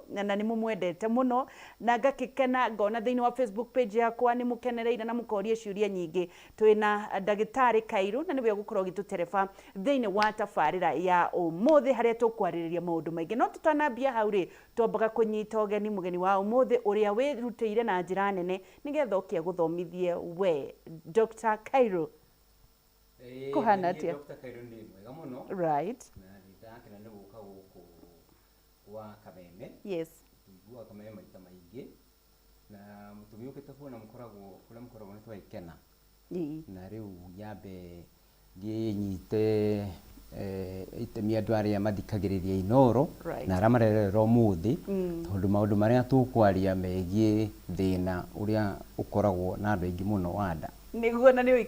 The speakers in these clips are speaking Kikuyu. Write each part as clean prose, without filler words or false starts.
Na nĩ mũmwendete mũno na ngakĩkena ngona thĩinĩ wa Facebook page yakwa nĩ mũkenereire na mũkoria ciũria nyingĩ. Twĩna ndagĩtarĩ Kairu na nĩwe ũgũkorwo ũgĩtũtereba thĩinĩ wa tabarĩra ya ũmũthĩ harĩa tũkwarĩrĩria maũndũ maingĩ. No tũtanambia hau rĩ, twambaga kũnyita ũgeni mũgeni wa ũmũthĩ ũrĩa wĩrutĩire na njĩra nene nĩgetha oke agũthomithie we. Dr. Kairu, kũhana atĩa? Dr. Kairu nĩ mwega mũno. Na nĩ ndakena nĩ gũka gũkũ gwa Kameme. Tũiguaga Kameme maita maingĩ na tũgĩũkĩte kuona mũkoragwo kũrĩa mũkoragwo nĩ twagĩkena. Na rĩu nyambe ngĩnyite itemi andũ arĩa mathikagĩrĩria Inooro na arĩa marerorera ũmũthĩ, tondũ maũndũ marĩa tũkwaria megiĩ thĩna ũrĩa ũkoragwo na andũ aingĩ mũno wa nda. Nĩguo, na nĩ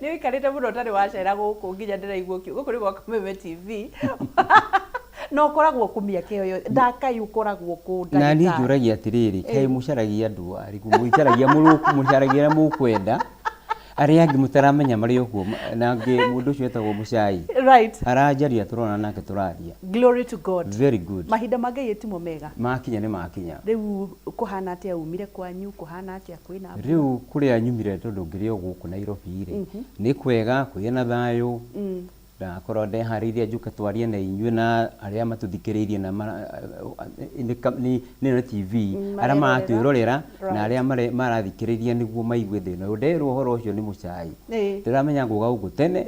ũikarĩte mũno ũtarĩ wacera gũkũ nginya ndĩraigua ũkiuga gũkũ nĩ gwa Kameme TV. Na ũkoragwo kũ mĩaka ĩyo yothe? Ndakai ũkoragwo kũ, Na niĩ ndagĩtarĩ? Njũragia atĩrĩrĩ, kaĩ mũcaragia andũ arĩkũ? Mũcaragia mũcaragia arĩa mũkwenda, arĩa angĩ mũtaramenya marĩ o kuo, na angĩ mũndũ ũcio etagwo Mũcai. Aranjaria tũrona nake tũraria. Glory to God. Very good. Mahinda ma Ngai ĩtimo mega. Makinya nĩ makinya. Rĩu kũhana atĩa umire kwanyu, kũhana atĩa kwĩna mbura? Rĩu kũrĩa nyumire tondũ ngĩrĩ o gũkũ Nairobi rĩ, nĩ kwega, kwĩna thayũ. Ndakorwo ndeharĩirie njũke twarie na inyuĩ na arĩa matũthikĩrĩirie na nĩ ĩno TV, arĩa maratwĩrorera na arĩa marathikĩrĩria nĩguo maigue thĩna ũyũ. Nderwo ũhoro ũcio nĩ Mũcai, ndĩramenya ngũga gũkũ tene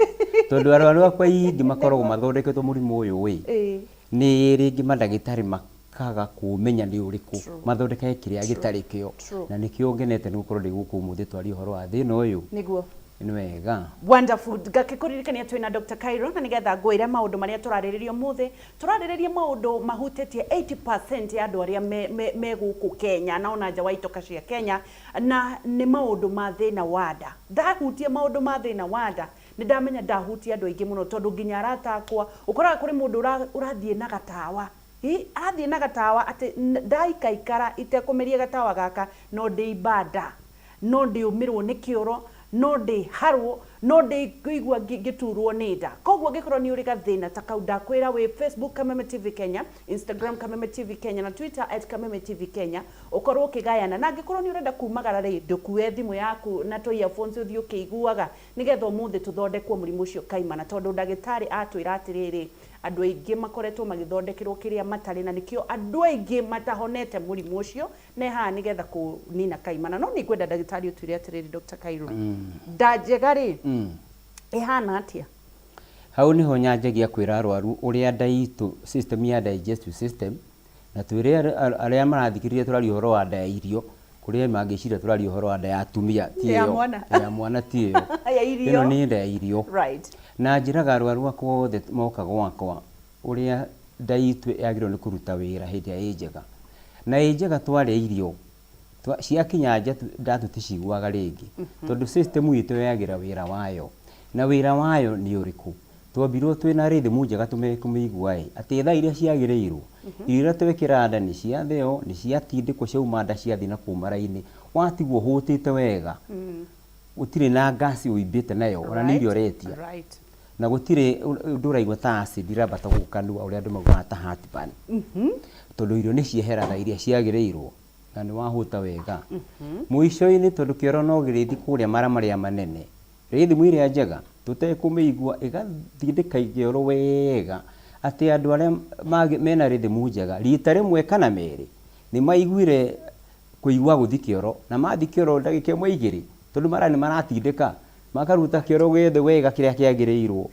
tondũ arwaru akwa aingĩ makoragwo mathondeketwo mũrimũ ũyũ ĩ, nĩ rĩngĩ mandagĩtarĩ makaga kũũmenya nĩ ũrĩkũ, mathondekage kĩrĩa gĩtarĩ kĩo. Na nĩkĩo ngenete nĩ gũkorwo ndĩ gũkũ ũmũthĩ twarie ũhoro wa thĩna ũyũ. Nĩ wega. Wonderful. Ngakĩkũririkania twĩna Dr. Cairo na nĩgetha ngwĩre maũndũ marĩa tũrarĩrĩria ũmũthĩ. Tũrarĩrĩria maũndũ mahutĩtie 80% ya andũ arĩa me gũkũ Kenya na ona nja wa itoka cia Kenya, na nĩ maũndũ ma thĩna wa nda. Ndahutia maũndũ ma thĩna wa nda, nĩ ndamenya ndahutia andũ aingĩ mũno tondũ nginya arata akwa, ũkoraga kũrĩ mũndũ ũrathiĩ na gatawa. Ĩ, arathiĩ na gatawa atĩ ndaikaikara itekũmeria gatawa gaka no ndĩimba nda, no ndĩũmĩrwo nĩ kĩoro, no ndĩharwo, no ndĩigua ngĩturwo nĩ nda. Koguo angĩkorwo nĩ ũrĩ gathĩna ta kau, ndakwĩra wĩ Facebook Kameme TV Kenya, Instagram Kameme TV Kenya na Twitter @KamemeTVKenya, ũkorwo ũkĩgayana. Na angĩkorwo nĩ ũrenda kumagara rĩ, ndũkue thimũ yaku na tũ earphones ũthiĩ ũkĩiguaga, nĩgetha ũmũthĩ tũthondekwo mũrimũ ũcio kaimana. Tondũ ndagĩtarĩ atwĩra atĩrĩrĩ, andũ aingĩ makoretwo magĩthondekerwo kĩrĩa matarĩ na nĩkĩo andũ aingĩ matahonete mũrimũ ũcio. Ne haha nĩgetha kũnina kaimana. No nĩ ngwenda ndagĩtarĩ ũtwĩre atĩrĩrĩ, Dr. Kairu, nda njega rĩ, ĩhana atĩa? Hau nĩho nyanjagia kwĩra arwaru ũrĩa nda itũ, system ya digestive system, na twĩre arĩa marathikĩrĩria tũraria ũhoro wa nda ya irio, kũrĩ mangĩciria tũraria ũhoro wa nda ya atumia, ti Ya ĩyo. mwana. Ya mwana ti ĩyo. Ya irio. Ĩno nĩ nda ya irio. Na njĩraga arwaru akwa othe moka gwakwa ũrĩa nda itũ yagĩrĩirwo nĩ kũruta wĩra hĩndĩ ĩrĩa ĩ njega. Na ĩ njega twarĩa irio, ciakinya nja nda tũticiguaga rĩngĩ, tondũ system itũ yoyagĩra wĩra wayo. Na wĩra wayo nĩ ũrĩkũ? Twombirwo twĩna rhythm njega kũmĩigua ĩ, atĩ thaa iria ciagĩrĩirwo, irio iria twekĩra nda nĩ ciathĩo, nĩ ciatindĩkwo ciauma nda ciathiĩ na kũu mara-inĩ, watigwo ũhũtĩte wega, gũtirĩ na gas ũimbĩte nayo, ona nĩ irio ũretia. Na gũtirĩ ũndũ ũraigua ta acid ĩrambata gũkũ kanua ũrĩa andũ maugaga ta heartburn. Tondũ irio nĩ ciehera thaa iria ciagĩrĩirwo na nĩ wahũta wega. Mũico-inĩ tondũ kĩoro no gĩrĩthiĩ kũrĩa mara marĩa manene, rhythm ĩrĩa njega tũtekũmĩigua ĩgathindĩka kĩoro wega atĩ andũ arĩa mena rhythm njega rita rĩmwe kana merĩ nĩ maiguire kũigua gũthiĩ kĩoro, na mathiĩ kĩoro ndagĩka ĩmwe igĩrĩ tondũ mara nĩ maratindĩka makaruta kĩoro gĩothe wega kĩrĩa kĩagĩrĩirwo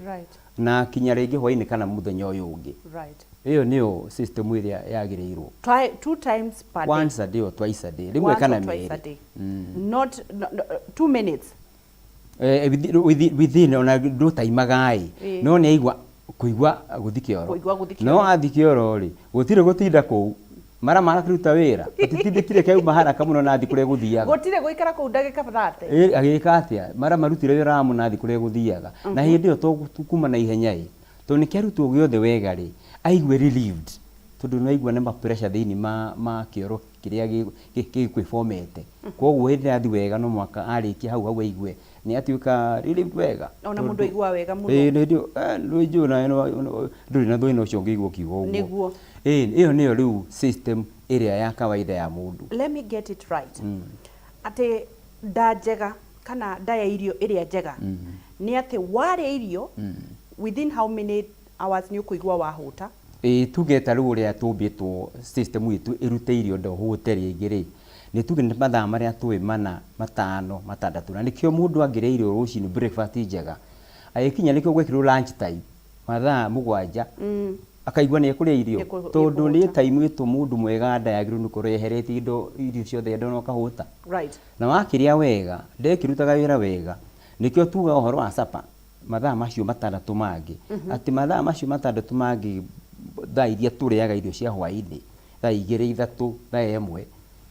na kinya rĩngĩ hwainĩ kana mũthenya ũyũ ũngĩ. Ĩyo nĩyo system ĩrĩa yagĩrĩirwo. Two times per day. Once a day or twice a day, rĩmwe Once kana or twice a merĩ. Day. Not no, no, 2 minutes. Within ona ndũtaimaga ĩ, no nĩ aigua kũigua gũthi kĩoro. Kũigua gũthiĩ No kĩoro. athi kĩoro rĩ, gũtirĩ gũtinda kũu, mara marakĩruta wĩra, gũtitindĩkire kĩauma haraka mũno na athi kũrĩa gũthiaga. Gũtirĩ gũikara kũu ndagĩka 30. Ĩ, agĩka atĩa? Mara marutire wĩra wamo na athi kũrĩa gũthiaga. Na hĩndĩ ĩyo to kuma na ihenya ĩ, tondũ nĩ kĩarutwo gĩothe wega rĩ, aigue relieved, tondũ nĩ waigua nĩ ma pressure thĩinĩ ma kĩoro kĩrĩa gĩkwĩbomete. Koguo hĩndĩ ĩrĩa athiĩ wega no mũhaka arĩkia hau hau aigue nĩ atuĩka relieved wega. Ona mũndũ aiguaga wega mũno. Ĩĩ, hĩndĩ ĩyo ndũĩ nawe ndũrĩ na thĩna ũcio ũngĩigua ũkiuga ũguo. Nĩguo. Ĩĩ, ĩyo nĩyo rĩu system ĩrĩa ya kawaida ya mũndũ. Let me get it right, atĩ nda njega kana nda ya irio ĩrĩa njega nĩ atĩ warĩa irio, within how many hours nĩ ũkũigua wahũta? Ĩĩ, tuge ta rĩu ũrĩa tũmbĩtwo, system itũ ĩrute irio nda ũhũte rĩngĩ rĩ, nĩ tuge nĩ mathaa marĩa tũĩ 4, 5, 6, na nĩkĩo mũndũ angĩrĩa irio rũcinĩ breakfast njega, agĩkinya nĩkĩo gwekĩrwo lunch time mathaa 7, akaigua nĩ ekũrĩa irio, tondũ nĩ nĩekũhũta. Time ĩtũ mũndũ mwega nda yagĩrĩirwo nĩ gũkorwo yeheretie indo irio ciothe nda na ũkahũta. Na wakĩrĩa wega, nda ĩkĩrutaga wĩra wega, nĩkĩo tugaga ũhoro wa supper mathaa macio 6 mangĩ, atĩ mathaa macio 6 mangĩ, thaa iria tũrĩaga irio cia hwaĩ-inĩ, thaa 2, 3, thaa 1,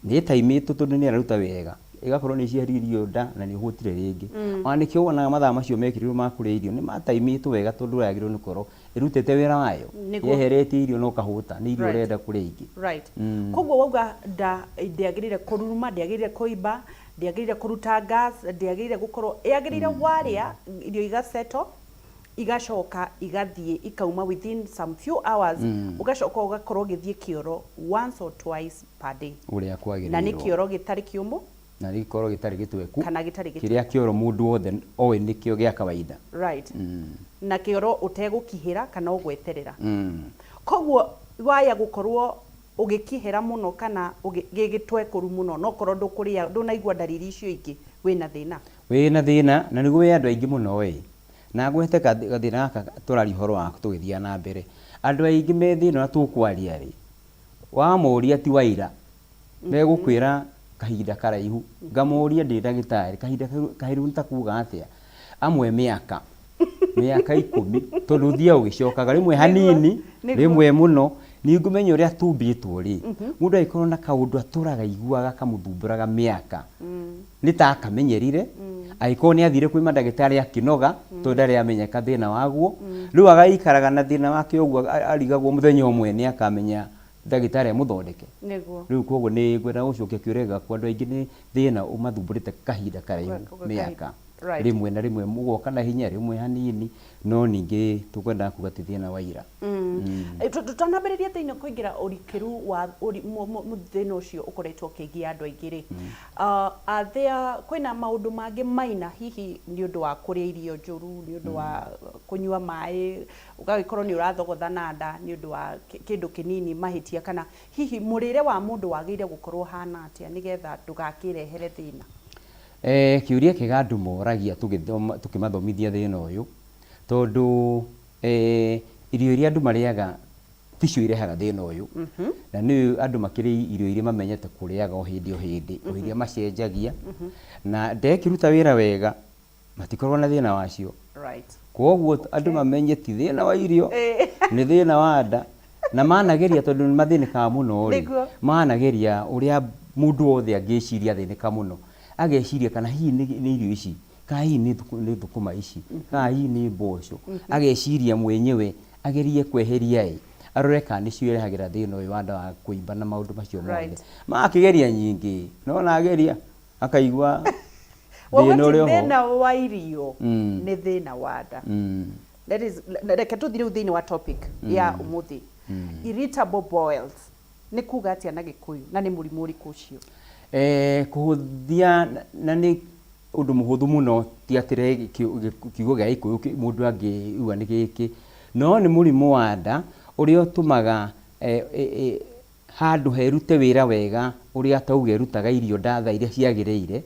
nĩ time ĩtũ, tondũ nĩ ĩraruta wega, ĩgakorwo nĩ cieheririe irio nda na nĩ ũhũtire rĩngĩ. Ona nĩkĩo wonaga mathaa macio mekĩrirwo ma kũrĩa irio nĩ mataimĩtwo wega, tondũ yagĩrĩirwo nĩ gũkorwo ĩrutĩte wĩra wayo, yeheretie irio na ũkahũta, nĩ irio ũrenda kũrĩa ingĩ. Koguo wauga nda ndĩagĩrĩire kũruruma, ndĩagĩrĩire kũimba, ndĩagĩrĩire kũruta gas, ndĩagĩrĩire gũkorwo, yagĩrĩire warĩa irio igasettle, igacoka igathiĩ ikauma within some few hours, ũgacoka ũgakorwo ũgĩthiĩ kĩoro once or twice per day. Ũrĩa Na nĩ kwagĩrĩirwo. Kĩoro gĩtarĩ kĩũmũ. Na gĩkorwo gĩtarĩ gĩtweku. Kana gĩtarĩ gĩtweku. Kĩrĩa kĩoro mũndũ wothe oĩ nĩkĩo gĩa kawaida. Na kĩoro ũtegũkihĩra kana ũgweterera. Koguo waya gũkorwo ũgĩkihĩra mũno kana gĩ gĩtwekũru mũno, no korwo ndũkũrĩa, ndũnaigua ndariri icio ingĩ, wĩna thĩna. Wĩna thĩna, na nĩguo wĩ andũ aingĩ mũno ĩ, na ngwete gathĩna gaka tũraria ũhoro wako tũgĩthiaga na mbere. Andũ aingĩ me thĩna ũrĩa tũkwaria rĩ, wamũria ti waira, megũkwĩra kahinda karaihu. Ngamũria ndĩ ndagĩtarĩ, kahinda karaihu nĩ ta kuga atĩa? Amwe mĩaka 10, tondũ ũthiaga ũgĩcokaga rĩmwe hanini, rĩmwe mũno. Nĩ ngũmenya ũrĩa tũmbĩtwo rĩ, mũndũ angĩkorwo na kaũndũ atũraga aiguaga kamũthumbũraga mĩaka, nĩ ta akamenyerire, angĩkorwo nĩ athire kwĩ mandagĩtarĩ akĩnoga, tondũ ndarĩ amenyeka thĩna waguo, rĩu agaikaraga na thĩna wake ũguo, arigagwo mũthenya ũmwe nĩ akamenya ndagĩtarĩ amũthondeke. Rĩu koguo nĩ ngwenda gũcokia kĩũria gĩakwa, andũ aingĩ nĩ thĩna ũmathumbũrĩte kahinda karaihu, mĩaka. Rĩmwe na rĩmwe mũgoka na hinya, rĩmwe hanini, no ningĩ tũkwendaga kuga ti thĩna wa ira. Tũtanambĩrĩria thĩinĩ kũingĩra ũrikĩru wa thĩna ũcio ũkoretwo ũkĩgia andũ aingĩ rĩ, are there, kwĩna maũndũ mangĩ maina, hihi nĩ ũndũ wa kũrĩa irio njũru, nĩ ũndũ wa kũnyua maĩ, ũgagĩkorwo nĩ ũrathogothana nda nĩ ũndũ wa kĩndũ kĩnini mahĩtia, kana hihi mũrĩre wa mũndũ wagĩrĩire gũkorwo ũhana atĩa nĩgetha ndũgakĩrehere thĩna? Kĩũria kĩega andũ moragia tũgĩthoma tũkĩmathomithia thĩna ũyũ, tondũ irio iria andũ marĩaga ticio irehaga thĩna ũyũ. Na nĩ andũ makĩrĩ irio iria mamenyete kũrĩaga o hĩndĩ o hĩndĩ, o iria macenjagia, na ndekĩruta wĩra wega, matikoragwo na thĩna wacio. Koguo andũ mamenye ti thĩna wa irio, nĩ thĩna wa nda, na manageria tondũ nĩ mathĩnĩkaga mũno rĩ, manageria ũrĩa mũndũ wothe angĩciria athĩnĩka mũno, ageciria kana hihi nĩ irio ici, kana hihi nĩ thũkũma ici, kana hihi nĩ mboco, ageciria mwenyewe agerie kweheria ĩ, arore kana nĩcio irehagĩra thĩna ũyũ wa nda wa kũimba na maũndũ macio mothe. Makĩgeria nyingĩ, no ona ageria akaigua Wauga thĩna ti ũrĩ oho. Thĩna wa irio, nĩ thĩna wa nda. Reke tũthiĩ rĩu thĩinĩ wa topic ya ũmũthĩ. Irritable bowels nĩ kuga atĩa na Gĩkũyũ, na nĩ mũrimũ ũrĩkũ ũcio? Kũhũthia na nĩ ũndũ mũhũthũ mũno, ti atĩ kiugo gĩa Gĩkũyũ mũndũ angĩigua nĩ gĩkĩ, no nĩ mũrimũ wa nda ũrĩa ũtũmaga handũ herute wĩra wega ũrĩa tauga ĩrutaga irio nda thaa iria ciagĩrĩire,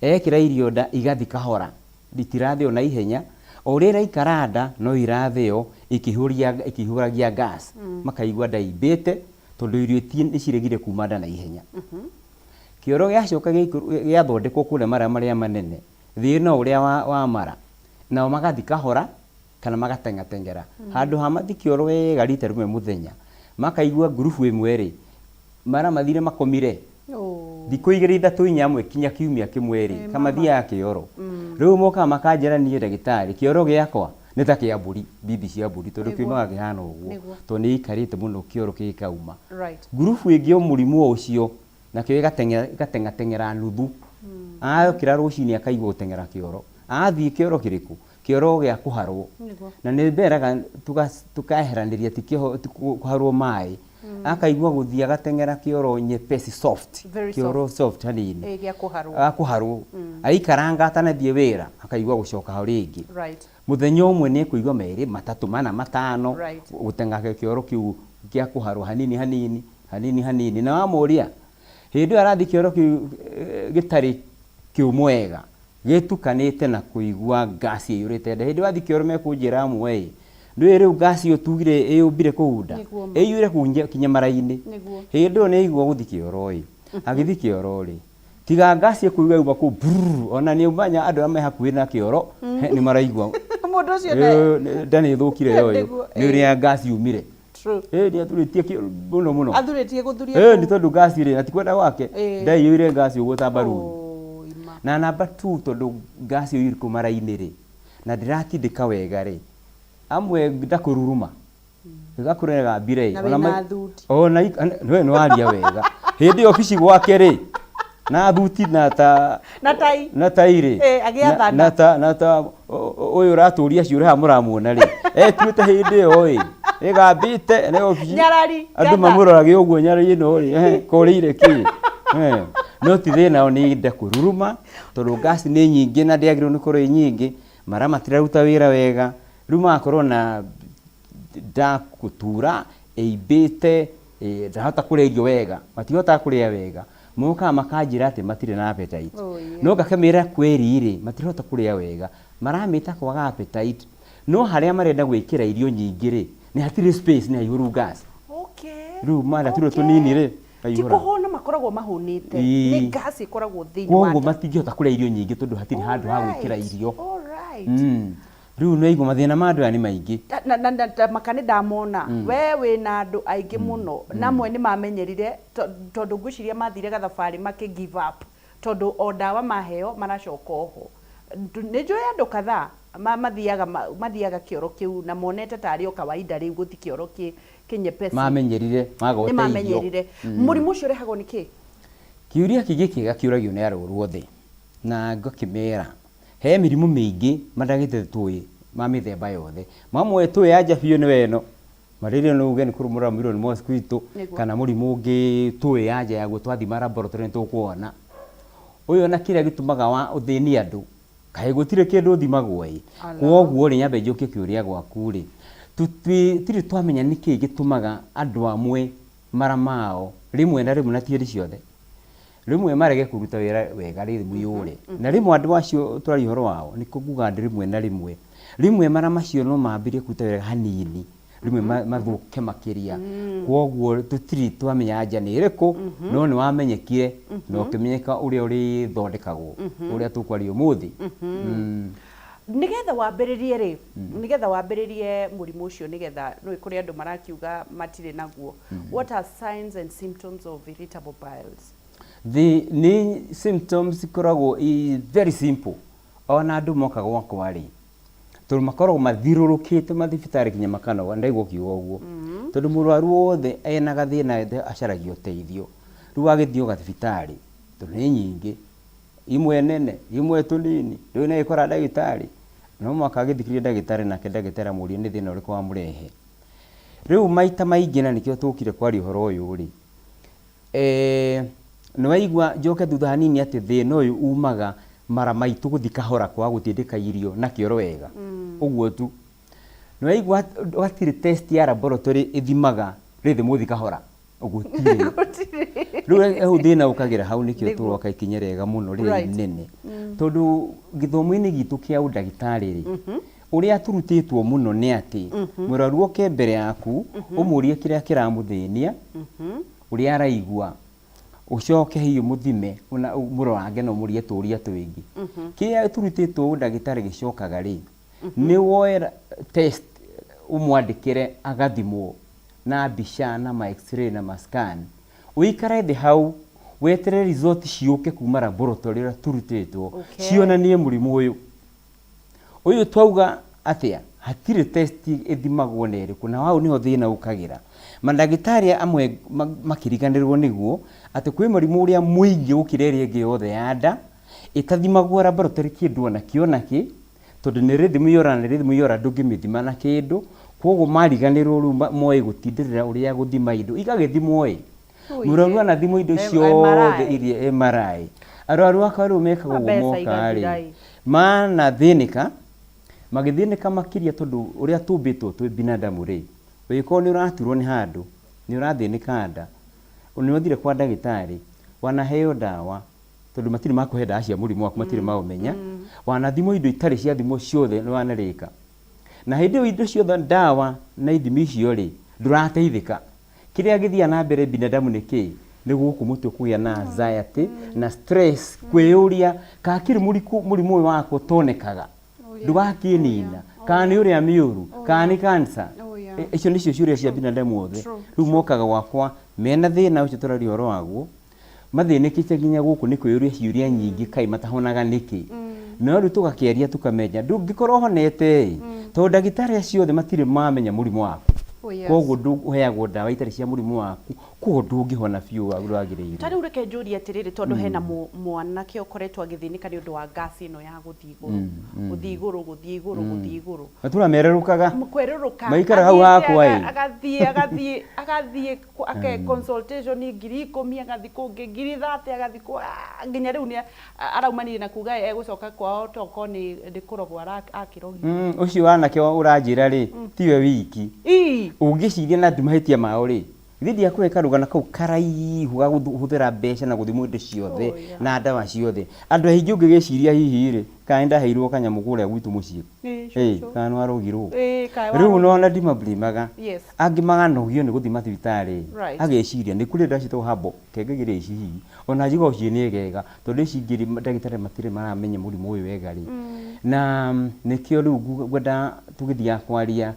ekĩra irio nda igathi kahora, itirathĩo na ihenya, o ũrĩa iraikara nda no irathĩo ikĩihũragia gas, makaigua nda imbĩte tondũ irio nĩ ciregire kuma nda na ihenya. Kĩoro gĩacoka gĩathondekwo kũrĩa mara marĩa manene, thĩna ũrĩa wa mara, nao magathi kahora kana magateng'ateng'era. Handũ ha mathi kĩoro wega rita rĩmwe mũthenya, makaigua ngurubu ĩmwe rĩ, mara mathire makomire thikũ 2, 3, 4, amwe kinya kiumia kĩmwe rĩ, kamathiaga kĩoro. Rĩu mokaga makanjĩra, niĩ ndagĩtarĩ, kĩoro gĩakwa nĩ ta kĩa mbũri, bibi cia mbũri, tondũ kiumaga kĩhana ũguo, tondũ nĩ gĩikarĩte mũno kĩoro gĩgĩkauma. Ngurubu ĩngĩ o mũrimũ o ũcio, nakĩo gĩgateng'ateng'era nuthu. Okĩra rũcinĩ akaigua gũteng'era kĩoro. Athiĩ kĩoro kĩrĩkũ? Kĩoro gĩa kũharwo. Na nĩ mberaga tũkeheranĩria ti kũharwo maĩ. Akaigua gũthiĩ agateng'era kĩoro nyepesi, soft. Very. Kĩoro soft hanini. Ĩ, gĩa kũharwo. Akũharwo aikaranga atanathiĩ wĩra, akaigua gũcoka ho rĩngĩ. Mũthenya ũmwe nĩ ekũigua merĩ, matatũ, mana, matano. Gũteng'era kĩoro kĩu gĩa kũharwo hanini hanini hanini hanini. Na wamũria hĩndĩ ĩyo arathiĩ kĩoro kĩu gĩtarĩ kĩũmũ wega, gĩtukanĩte na kũigua ngasi ĩiyũrĩte nda. Hĩndĩ ĩyo wathiĩ kĩoro mekũnjĩra amwe ĩ, ndũĩ rĩu ngasi ĩyo tugire ĩyũmbire kũu nda? Nĩguo ma. Ĩiyũire kũu kinya mara-inĩ. Hĩndĩ ĩyo nĩ aigua gũthiĩ kĩoro ĩ, agĩthiĩ kĩoro rĩ, tiga ngasi ĩkũigua yauma kũu brrr, ona nĩ ũmenya andũ arĩa me hakuhĩ na kĩoro nĩ maraigua. Mũndũ ũcio Nda nĩ ĩthũkire yoyo nĩ ũrĩa ngasi yumire. True. Ĩ nĩ athurĩtie mũno mũno. Athurĩtie gũthuria Ĩ kũu. Nĩ tondũ ngasi rĩ, na ti kwenda gwake, ndaiyũire ngasi ũguo ta mbaruni. Oi, ma. Na namba 2, tondũ ngasi ĩyo ĩrĩ mara-inĩ rĩ, na ndĩratindĩka wega rĩ, amwe ndakũruruma ĩgakũrega gambire. Na wĩna thuti. Ona we nĩ waria wega. Hĩndĩ ĩyo obici gwake rĩ, na thuti na ta Na tai. Na tai rĩ. Ĩ, agĩathana. Na ta ũyũ ũratũria ciũra haha mũramuona rĩ, etuĩte hĩndĩ ĩyo ĩ ĩgambĩte nĩ obici. Nyarari, andũ ngatha. Mamũrorage ũguo, nyarari ĩno rĩ, korĩire kĩ? No ti thĩna, nĩ nda kũruruma tondũ ngasi nĩ nyingĩ na ndĩagĩrĩirwo nĩ gũkorwo ĩ nyingĩ, mara matiraruta wĩra wega, rĩu magakorwo na nda gũtura ĩimbĩte, ndahota kũrĩa irio wega, matihotaga kũrĩa wega, mokaga makanjĩra atĩ matirĩ na appetite. Oh, yeah. No ngakĩmĩra kweri rĩ, matirahota kũrĩa wega, maramĩta kwaga appetite, no harĩa marenda gwĩkĩra irio nyingĩ rĩ, nĩ hatirĩ space, nĩ haihũru gas. Rĩu mara tũrĩa tũnini rĩ, Ti kaihũra. Kũhũna makoragwo mahũnĩte. Ĩĩ. Nĩ gas ĩkoragwo thĩinĩ wa Koguo nda. matingĩhota kũrĩa irio nyingĩ tondũ hatirĩ handũ ha gwĩkĩra irio. Alright. Rĩu nĩ waigua mathĩna ma andũ aya nĩ maingĩ. Na maka nĩ ndamona we wĩna andũ aingĩ mũno, na amwe nĩ mamenyerire tondũ ngwĩciria mathire gathabarĩ makĩ give up tondũ o ndawa maheo maracoka oho. Nĩ njũĩ andũ kadhaa mathiaga kĩoro kĩu na monete tarĩ o kawaida rĩu gũthi kĩoro kĩnyepesi. Mamenyerire maga Nĩ ũteithio. Mamenyerire. Mũrimũ ũcio ũrehagwo nĩ kĩ? Kĩũria kĩngĩ kĩega kĩũragio nĩ arwaru othe, na ngakĩmera he mĩrimũ mĩingĩ mandagĩtarĩ tũĩ ma mĩthemba yothe. Mamwe tũĩ anja biũ nĩ weno malaria, no uge nĩ kũrũmũra rũmirwo nĩ mosquito, kana mũrimũ ũngĩ tũĩ anja yaguo, twathima laboratory nĩ tũkuona ũyũ, na kĩrĩa gĩtũmaga wa ũthĩni andũ kaĩ gũtirĩ kĩndũ ũthimagwo ĩ. Ala. Kwoguo rĩ, nyambe njũkie kĩũria gwaku rĩ, tũtirĩ twamenya nĩkĩ gĩtũmaga andũ amwe mara mao rĩmwe na rĩmwe, na ti hĩndĩ ciothe, rĩmwe marege kũruta wĩra wega, rĩmwe yũre, na rĩmwe andũ acio tũraria ũhoro wao nĩkĩo ngugaga ndĩ rĩmwe na rĩmwe, rĩmwe mara macio no mambĩrĩrie kũruta wĩra hanini, rĩmwe mathũke makĩria. Kwoguo tũtirĩ twamenya anja nĩ ĩrĩkũ, no nĩ wamenyekire na ũkĩmenyeka ũrĩa ũrĩthondekagwo, ũrĩa tũkwaria ũmũthĩ. Nĩgetha wambĩrĩrie mũrimũ ũcio, nĩgetha nĩ kũrĩ andũ marakiuga matirĩ naguo, what are signs and symptoms of irritable bowels? The nĩ symptoms ikoragwo i very simple. Ona andũ moka gwakwa rĩ, tondũ makoragwo mathiũrũrũkĩte mathibitarĩ nginya makanoga, ndaigua ũkiuga ũguo, tondũ mũrwaru wothe ena gathĩna acaragia ũteithio. Rĩu wagĩthiĩ o gathibitarĩ, tondũ nĩ nyingĩ, imwe nene, imwe tũnini, rĩu nĩ agĩkora ndagĩtarĩ, no mũhaka agĩthikĩrĩrie ndagĩtarĩ, nake ndagĩtarĩ amũrie nĩ thĩna ũrĩkũ wamũrehe. Rĩu maita maingĩ, na nĩkĩo tũkire kwaria ũhoro ũyũ rĩ, nĩ waigua njoke thutha hanini atĩ thĩna ũyũ umaga mara maitũ gũthiĩ kahora, kwaga gũtindĩka irio na kĩoro wega, ũguo tu. Nĩ waigua hatirĩ test ya laboratory ĩthimaga rhythm gũthiĩ kahora, gũtirĩ. Rĩu hau thĩna ũkagĩra hau, nĩkĩo tũroka ikinya rĩega mũno rĩrĩa inene, tondũ gĩthomo-inĩ gitũ kĩa ũndagĩtarĩ rĩ, ũrĩa tũrutĩtwo mũno nĩ atĩ mũrwaru oke mbere yaku, ũmũrie kĩrĩa kĩramũthĩnia, ũrĩa araigua, ũcoke hihi ũmũthime, ũmũrorange na ũmũrie tũũria tũingĩ. Kĩrĩa tũrutĩtwo ũndagĩtarĩ gĩcokaga rĩ, nĩ woe test ũmwandĩkĩre agathimwo na mbica na ma x-ray na ma scan, ũikare thĩ hau weterere result ciũke kuma laboratory ũrĩa tũrutĩtwo, cionanie mũrimũ ũyũ. Ũyũ twauga atĩa, hatirĩ test ĩthimagwo na ĩrĩkũ, na hau nĩho thĩna ũkagĩra. Mandagĩtarĩ amwe makĩriganĩrwo nĩguo atĩ kwĩ mũrimũ ũrĩa mũingĩ gũkĩra ĩrĩa ĩngĩ yothe ya nda ĩtathimagwo laboratory kĩndũ ona kĩ ona kĩ, tondũ nĩ rhythm yora, nĩ rhythm yora, ndũngĩmĩthima na kĩndũ. Koguo mariganĩrwo rĩu moĩ gũtindĩrĩra ũrĩa gũthima indo igagĩthimwo ĩ. Mũrwaru anathimwo indo ciothe iria MRI. Arwaru akwa rĩu mekaga ũguo moka rĩ, manathĩnĩka, magĩthĩnĩka makĩria tondũ ũrĩa tũmbĩtwo twĩ binadamu rĩ, ũngĩkorwo nĩ ũraturwo nĩ handũ, nĩ ũrathĩnĩka nda, nĩ wathire kwa ndagĩtarĩ, wanaheo ndawa, tondũ matirĩ makũhe ndawa cia mũrimũ waku, matirĩ maũmenya, wanathimwo indo itarĩ ciathimwo ciothe nĩ wanarĩka. Na hĩndĩ ĩyo indo ciothe ndawa na ithimi icio rĩ, ndũrateithĩka. Kĩrĩa gĩthiaga na mbere binadamu nĩ kĩĩ? Nĩ gũkũ mũtwe kũgĩa na anxiety na stress, kwĩyũria kana kĩrĩ mũrimũ ũyũ wakwa ũtonekaga, ndũgakĩnina, kana nĩ ũrĩa mĩũru, kana nĩ cancer. Icio nĩcio ciũria cia binadamu othe. Rĩu mokaga gwakwa mena thĩna ũcio tũraria ũhoro waguo, mathĩnĩkĩte nginya gũkũ nĩ kwĩyũria ciũria nyingĩ kaĩ matahonaga nĩkĩ. No rĩu tũgakĩaria tũkamenya ndũngĩkorwo ũhonete ĩ, tondũ ndagĩtarĩ acio othe matirĩ mamenya mũrimũ waku. Oh, yes. Koguo ũheagwo ndawa itarĩ cia mũrimũ waku, koguo ndũngĩhona biũ ũrĩa wagĩrĩirwo. Ta rĩu reke njũrie atĩrĩrĩ tondũ hena mwanake ũkoretwo agĩthĩnĩka nĩ ũndũ wa gas ĩno ya gũthiĩ igũrũ, gũthiĩ igũrũ, gũthiĩ igũrũ, gũthiĩ igũrũ. Matũra mererũkaga. Kwerũrũka. Maikara hau Athiĩte hakwa ĩ. Agathiĩ, agathiĩ, agathiĩ ake consultation 10,000, agathiĩ kũngĩ 30,000, agathiĩ kũ, nginya rĩu nĩ araumanire na kuga egũcoka kwao tokorwo nĩ kũrogwo akĩrogire. Ũcio wanake ũranjĩra rĩ, tiwe wiki. Ũngĩciria na ndumahĩtia mao rĩ, githĩ ndiakũhe karũgano kau karaihu ga kũhũthĩra mbeca na gũthimwo indo ciothe na ndawa ciothe. Andũ aingĩ ũngĩgĩciria hihi rĩ, kana nĩndaheirwo kanyamũ kũrĩa gwitũ mũciĩ. Cũcũ. Kana nĩwarogirwo. Kana Rĩu warogirwo. nĩwona ndimablameaga. Angĩ maganogio nĩ gũthiĩ mathibitarĩ, ageciria nĩ kũrĩ ndawa ciĩtagwo herbal, kengagĩria ici hihi, ona njiguaga ici nĩ ngega, tondũ ici ingĩ rĩ, ndagĩtarĩ matirĩ maramenya mũrimũ ũyũ wega rĩ. Na nĩkĩo rĩu ngwenda tũgĩthiaga kwaria,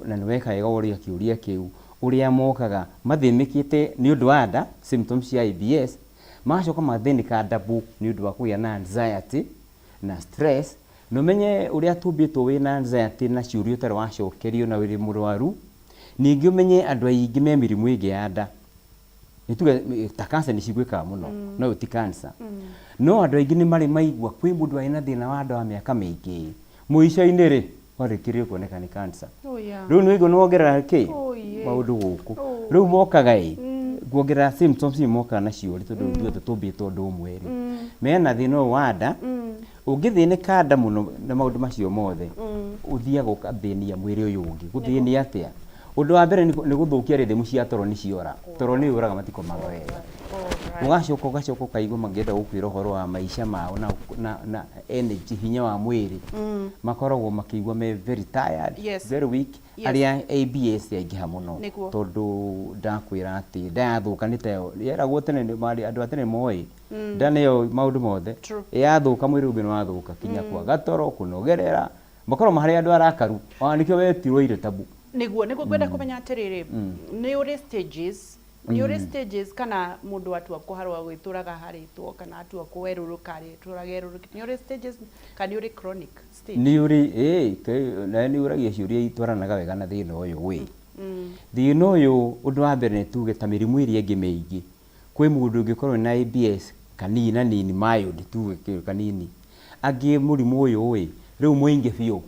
na nĩ weka wega woria kĩũria kĩu, ũrĩa mokaga mathĩnĩkĩte nĩ ũndũ wa nda, symptoms cia IBS, magacoka magathĩnĩka double nĩ ũndũ wa kũgĩa na anxiety na stress, na ũmenye ũrĩa tũmbĩtwo wĩna anxiety na ciũria ũtarĩ wacokerio na wĩ mũrwaru, ningĩ ũmenye andũ aingĩ me mĩrimũ ĩngĩ ya nda. Nĩ tuge ta cancer nĩ ciguĩkaga mũno, no ĩyo ti cancer. No andũ aingĩ nĩ marĩ maigua kwĩ mũndũ warĩ na thĩna wa nda wa mĩaka mĩingĩ, mũico-inĩ rĩ, warĩkĩrĩrio kuoneka nĩ cancer. Rĩu nĩ waigua nĩ wongerera kĩ? Maũndũ gũkũ. Rĩu mokaga ĩ, kuongerera symptoms nĩ mokaga nacio rĩ, tondũ ithuothe tũmbĩtwo ũndũ ũmwe rĩ, mena thĩna ũyũ wa nda, ũngĩthĩnĩka nda mũno na maũndũ macio mothe, ũthiaga ũgathĩnia mwĩrĩ ũyũ ũngĩ. Gũthĩnia atĩa? Ũndũ wa mbere nĩ gũthũkia rhythm cia toro nĩ ciora. Toro nĩ ũraga matikomaga wega. Ũgacoka ũgacoka ũkaigua mangĩenda gũkwĩra ũhoro wa maica mao na energy, hinya wa mwĩrĩ. Makoragwo makĩigua me very tired, very weak. Arĩa ABS yaingĩha mũno. Tondũ ndakwĩra atĩ nda yathũka nĩ tayo, yeragwo tene andũ a tene moĩ, nda nĩyo maũndũ mothe. Yathũka mwĩrĩ ũngĩ nĩ wathũka, kinya kwaga toro, kũnogerera. Makoragwo marĩ andũ arakaru, ona nĩkĩo wetirwo irritabu. Nĩguo, nĩguo ngwenda kũmenya atĩrĩrĩ, nĩ ũrĩ stages, nĩ ũrĩ stages kana mũndũ atua kũharwo agĩtũraga aharĩtwo kana atua kwerũrũka arĩtũraga erũrũkĩte, nĩ ũrĩ stages kana nĩ ũrĩ chronic stage? Nĩ ũrĩ, ĩĩ, nawe nĩ ũragia ciũria itwaranaga wega na thĩna ũyũ wĩ. Thĩna ũyũ ũndũ wa mbere nĩ tuge ta mĩrimũ ĩrĩa ĩngĩ mĩingĩ, kwĩ mũndũ ũngĩkorwo ena IBS kanini na nini mild tuge kanini, angĩ mũrimũ ũyũ ĩ, rĩu mũingĩ biũ.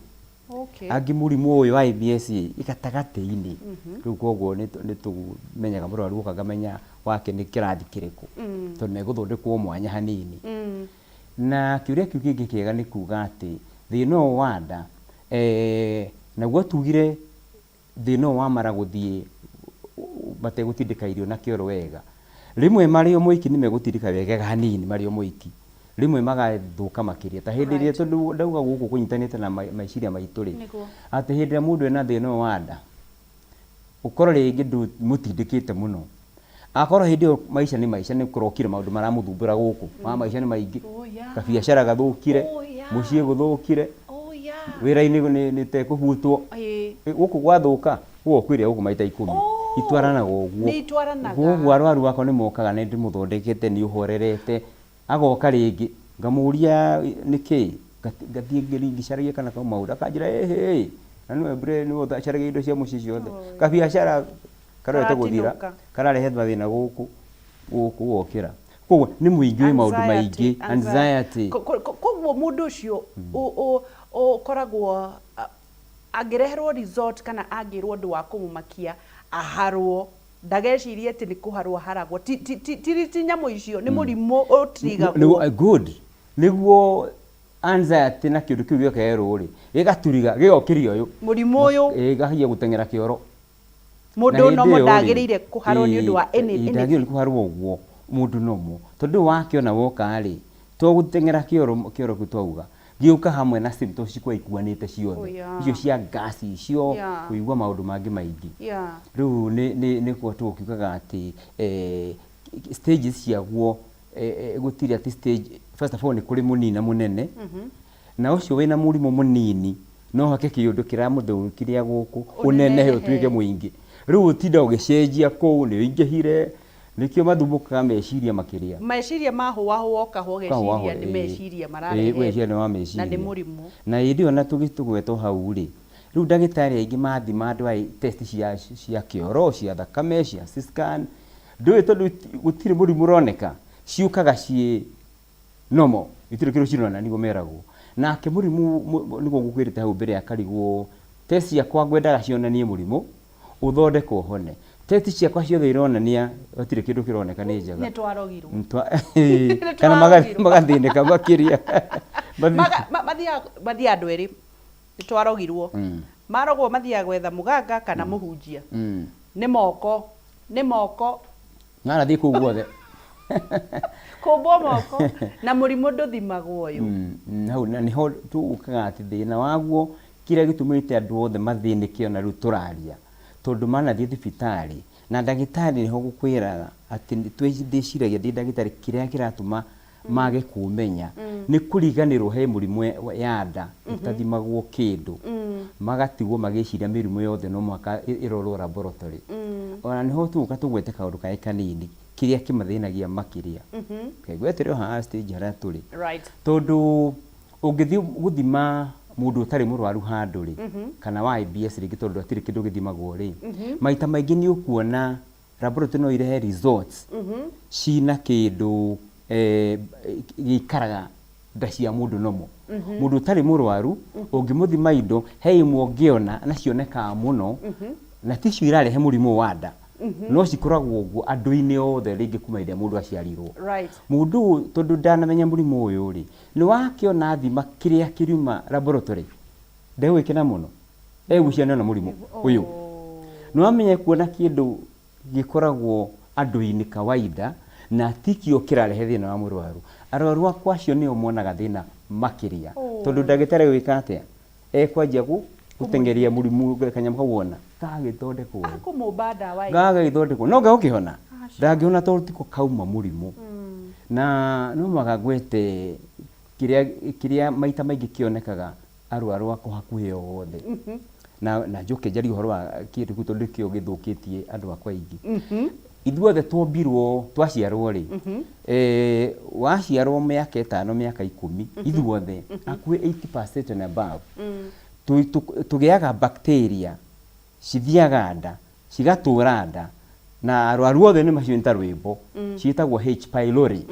Angĩ mũrimũ ũyũ wa IBS ĩ, ĩ gatagatĩ-inĩ. Rĩu koguo nĩ tũmenyaga mũrwaru oka ngamenya wake nĩ kĩrathi kĩrĩkũ, tondũ megũthondekwo mwanya hanini. Na kĩũria kĩu kĩngĩ kĩega nĩ kuga atĩ thĩna ũyũ wa nda, naguo tugire thĩna ũyũ wa mara gũthiĩ mategũtindĩka irio na kĩoro wega, rĩmwe marĩ o moiki nĩ megũtindĩka wega hanini marĩ o moiki, rĩmwe magathũka makĩria. Ta hĩndĩ ĩrĩa tondũ ndauga gũkũ kũnyitanĩte na meciria maitũ rĩ, atĩ hĩndĩ ĩrĩa mũndũ ena thĩna ũyũ wa nda, ũkorwo rĩngĩ ndũmũtindĩkĩte mũno, akorwo hĩndĩ ĩyo maica nĩ maica nĩ kũrokire maũndũ maramũthumbũra gũkũ, ma maica nĩ maingĩ, kabiacara gathũkire, mũciĩ gũthũkire, wĩra-inĩ nĩ tekũbutwo, gũkũ gwathũka, gũgũkuĩria gũkũ maita ikũmi. Itwaranaga ũguo. Nĩ itwaranaga. Koguo arwaru akwa nĩ mokaga nĩ ndĩmũthondekete, nĩ ũhorerete, agoka rĩngĩ, ngamũria nĩkĩ, ngathiĩ ngĩcaragia kana kauma maũndũ, akanjĩra ĩhĩ, na nĩwe nĩwe ũcaragia indo cia mũciĩ ciothe, kabiacara karorete gũthira, kararehe mathĩna gũkũ, gũkũ wokĩra. Koguo nĩ mũingĩ wĩ maũndũ maingĩ, anxiety. Koguo mũndũ ũcio ũkoragwo Angĩreherwo result kana angĩrwo ũndũ wa kũmũmakia aharwo, ndagecirie atĩ nĩ kũharwo aharagwo. Ti ti ti ti ti nyamũ icio, nĩ mũrimũ ũtrigagwo. Good, nĩguo anxiety na kĩndũ kĩu gĩokerwo rĩ, gĩgaturiga gĩgokĩria ũyũ mũrimũ ũyũ. Gĩkahia gũteng'era kĩoro. Mũndũ Na hĩndĩ nomo ĩyo rĩ, ndagĩrĩire kũharwo nĩ ũndũ wa ndagĩrĩirwo nĩ kũharwo ũguo mũndũ nomo, tondũ wakĩona woka rĩ, to gũteng'era kĩoro, kĩoro kĩu twauga gĩũka hamwe na symptoms cikorwo ikuanĩte ciothe. Icio cia gas icio, kũigua maũndũ mangĩ maingĩ. Rĩu nĩ nĩ tũkiugaga atĩ stages ciaguo, gũtirĩ atĩ stage. First of all, nĩ kũrĩ mũnini na mũnene, na ũcio wĩna mũrimũ mũnini no hake kĩũndũ kĩramũthũkiria gũkũ ũnenehe ũtuĩke mũingĩ. Rĩu ũtinda ũgĩcenjia kũu nĩ ũingĩhire, nĩkĩo mathumbũkaga meciria makĩria. Meciria mahũahũa, ũkahũa, ũgeciria nĩ meciria mararehe. Ũgeciria nĩ wa meciria. Na nĩ mũrimũ. Na hĩndĩ ĩyo na tũgĩtũgwetwo hau rĩ, rĩu ndagĩtarĩ aingĩ mathima andũ aya test cia kĩoro, cia thakame, cia C-scan, ndũĩ tondũ gũtirĩ mũrimũ ũroneka, ciũkaga ciĩ normal, itirĩ kĩndũ cironania, nĩguo meragwo. Nake mũrimũ nĩguo ngũkwĩrĩte hau mbere, akarigwo test ciakwa ngwendaga cionanie mũrimũ ũthondekwo ũhone, test ciakwa ciothe ironania gũtirĩ kĩndũ kĩroneka, nĩ njega. Nĩ twarogirwo. Kana magathĩnĩka makĩria. Mathiaga andũ erĩ, nĩ twarogirwo. Marogwo mathiaga gwetha mũganga kana mũhunjia. Nĩ moko, nĩ moko. Marathiĩ kũu guothe. Kũmbwo moko na mũrimũ ndũthimagwo ũyũ. Hau na nĩho tũũkaga atĩ thĩna waguo, kĩrĩa gĩtũmĩte andũ othe mathĩnĩke ona rĩu tũraria, tondũ manathiĩ thibitarĩ na ndagĩtarĩ, nĩho gũkwĩraga atĩ ndĩciragia ndĩ ndagĩtarĩ, kĩrĩa kĩratũma mage kũmenya nĩ kũriganĩrwo he mũrimũ ya nda ĩtathimagwo kĩndũ, magatigwo magĩciria mĩrimũ yothe no mũhaka ĩrorwo laboratory. Ona nĩho tũgũka tũgwete kaũndũ kangĩ kanini kĩrĩa kĩmathĩnagia makĩria. Ngwetere o haha stage harĩa tũrĩ, tondũ ũngĩthiĩ gũthima mũndũ ũtarĩ mũrwaru handũ rĩ, kana wa IBS rĩngĩ, tondũ hatirĩ kĩndũ gĩthimagwo rĩ, maita maingĩ nĩ ũkuona laboratory no irehe results cina kĩndũ gĩikaraga nda cia mũndũ nomo. Mũndũ ũtarĩ mũrwaru ũngĩmũthima indo, he imwe ũngĩona na cionekaga mũno, na ticio irarehe mũrimũ wa nda, no cikoragwo ũguo andũ-inĩ othe rĩngĩ kuma hĩndĩ ĩrĩa mũndũ aciarirwo. Mũndũ ũyũ tondũ ndanamenya mũrimũ ũyũ rĩ, nĩ wakĩona thima kĩrĩa kĩriuma laboratory, ndegwĩkena mũno, egwĩciria nĩona mũrimũ ũyũ. Nĩ wamenya kuona kĩndũ gĩkoragwo andũ-inĩ kawaida na tikio kĩrarehe thĩna wa mũrwaru. Arwaru akwa acio nĩo monaga thĩna makĩria, tondũ ndagĩtarĩ gwĩka atĩa, ekwanjia gũteng'eria mũrimũ kanyamũ kau wona gagĩthondekwo. Akũmũmba ndawa ĩ. Gagagĩthondekwo no gegũkĩhona, ndangĩhona tondũ tiko kauma mũrimũ. Na no mũhaka ngwete kĩrĩa maita maingĩ kĩonekaga arwaru akwa hakuhĩ othe, na njoke njarie ũhoro wa kĩndũ kĩu, tondũ nĩkĩo gĩthũkĩtie andũ akwa aingĩ. Ithuothe twombirwo, twaciarwo rĩ, waciarwo mĩaka 5, mĩaka 10, ithuothe hakuhĩ 80% and above tũgĩaga bacteria cithiaga nda, cigatũra nda, na arwaru othe nĩ macio, nĩ ta rwĩmbo, ciĩtagwo H pylori.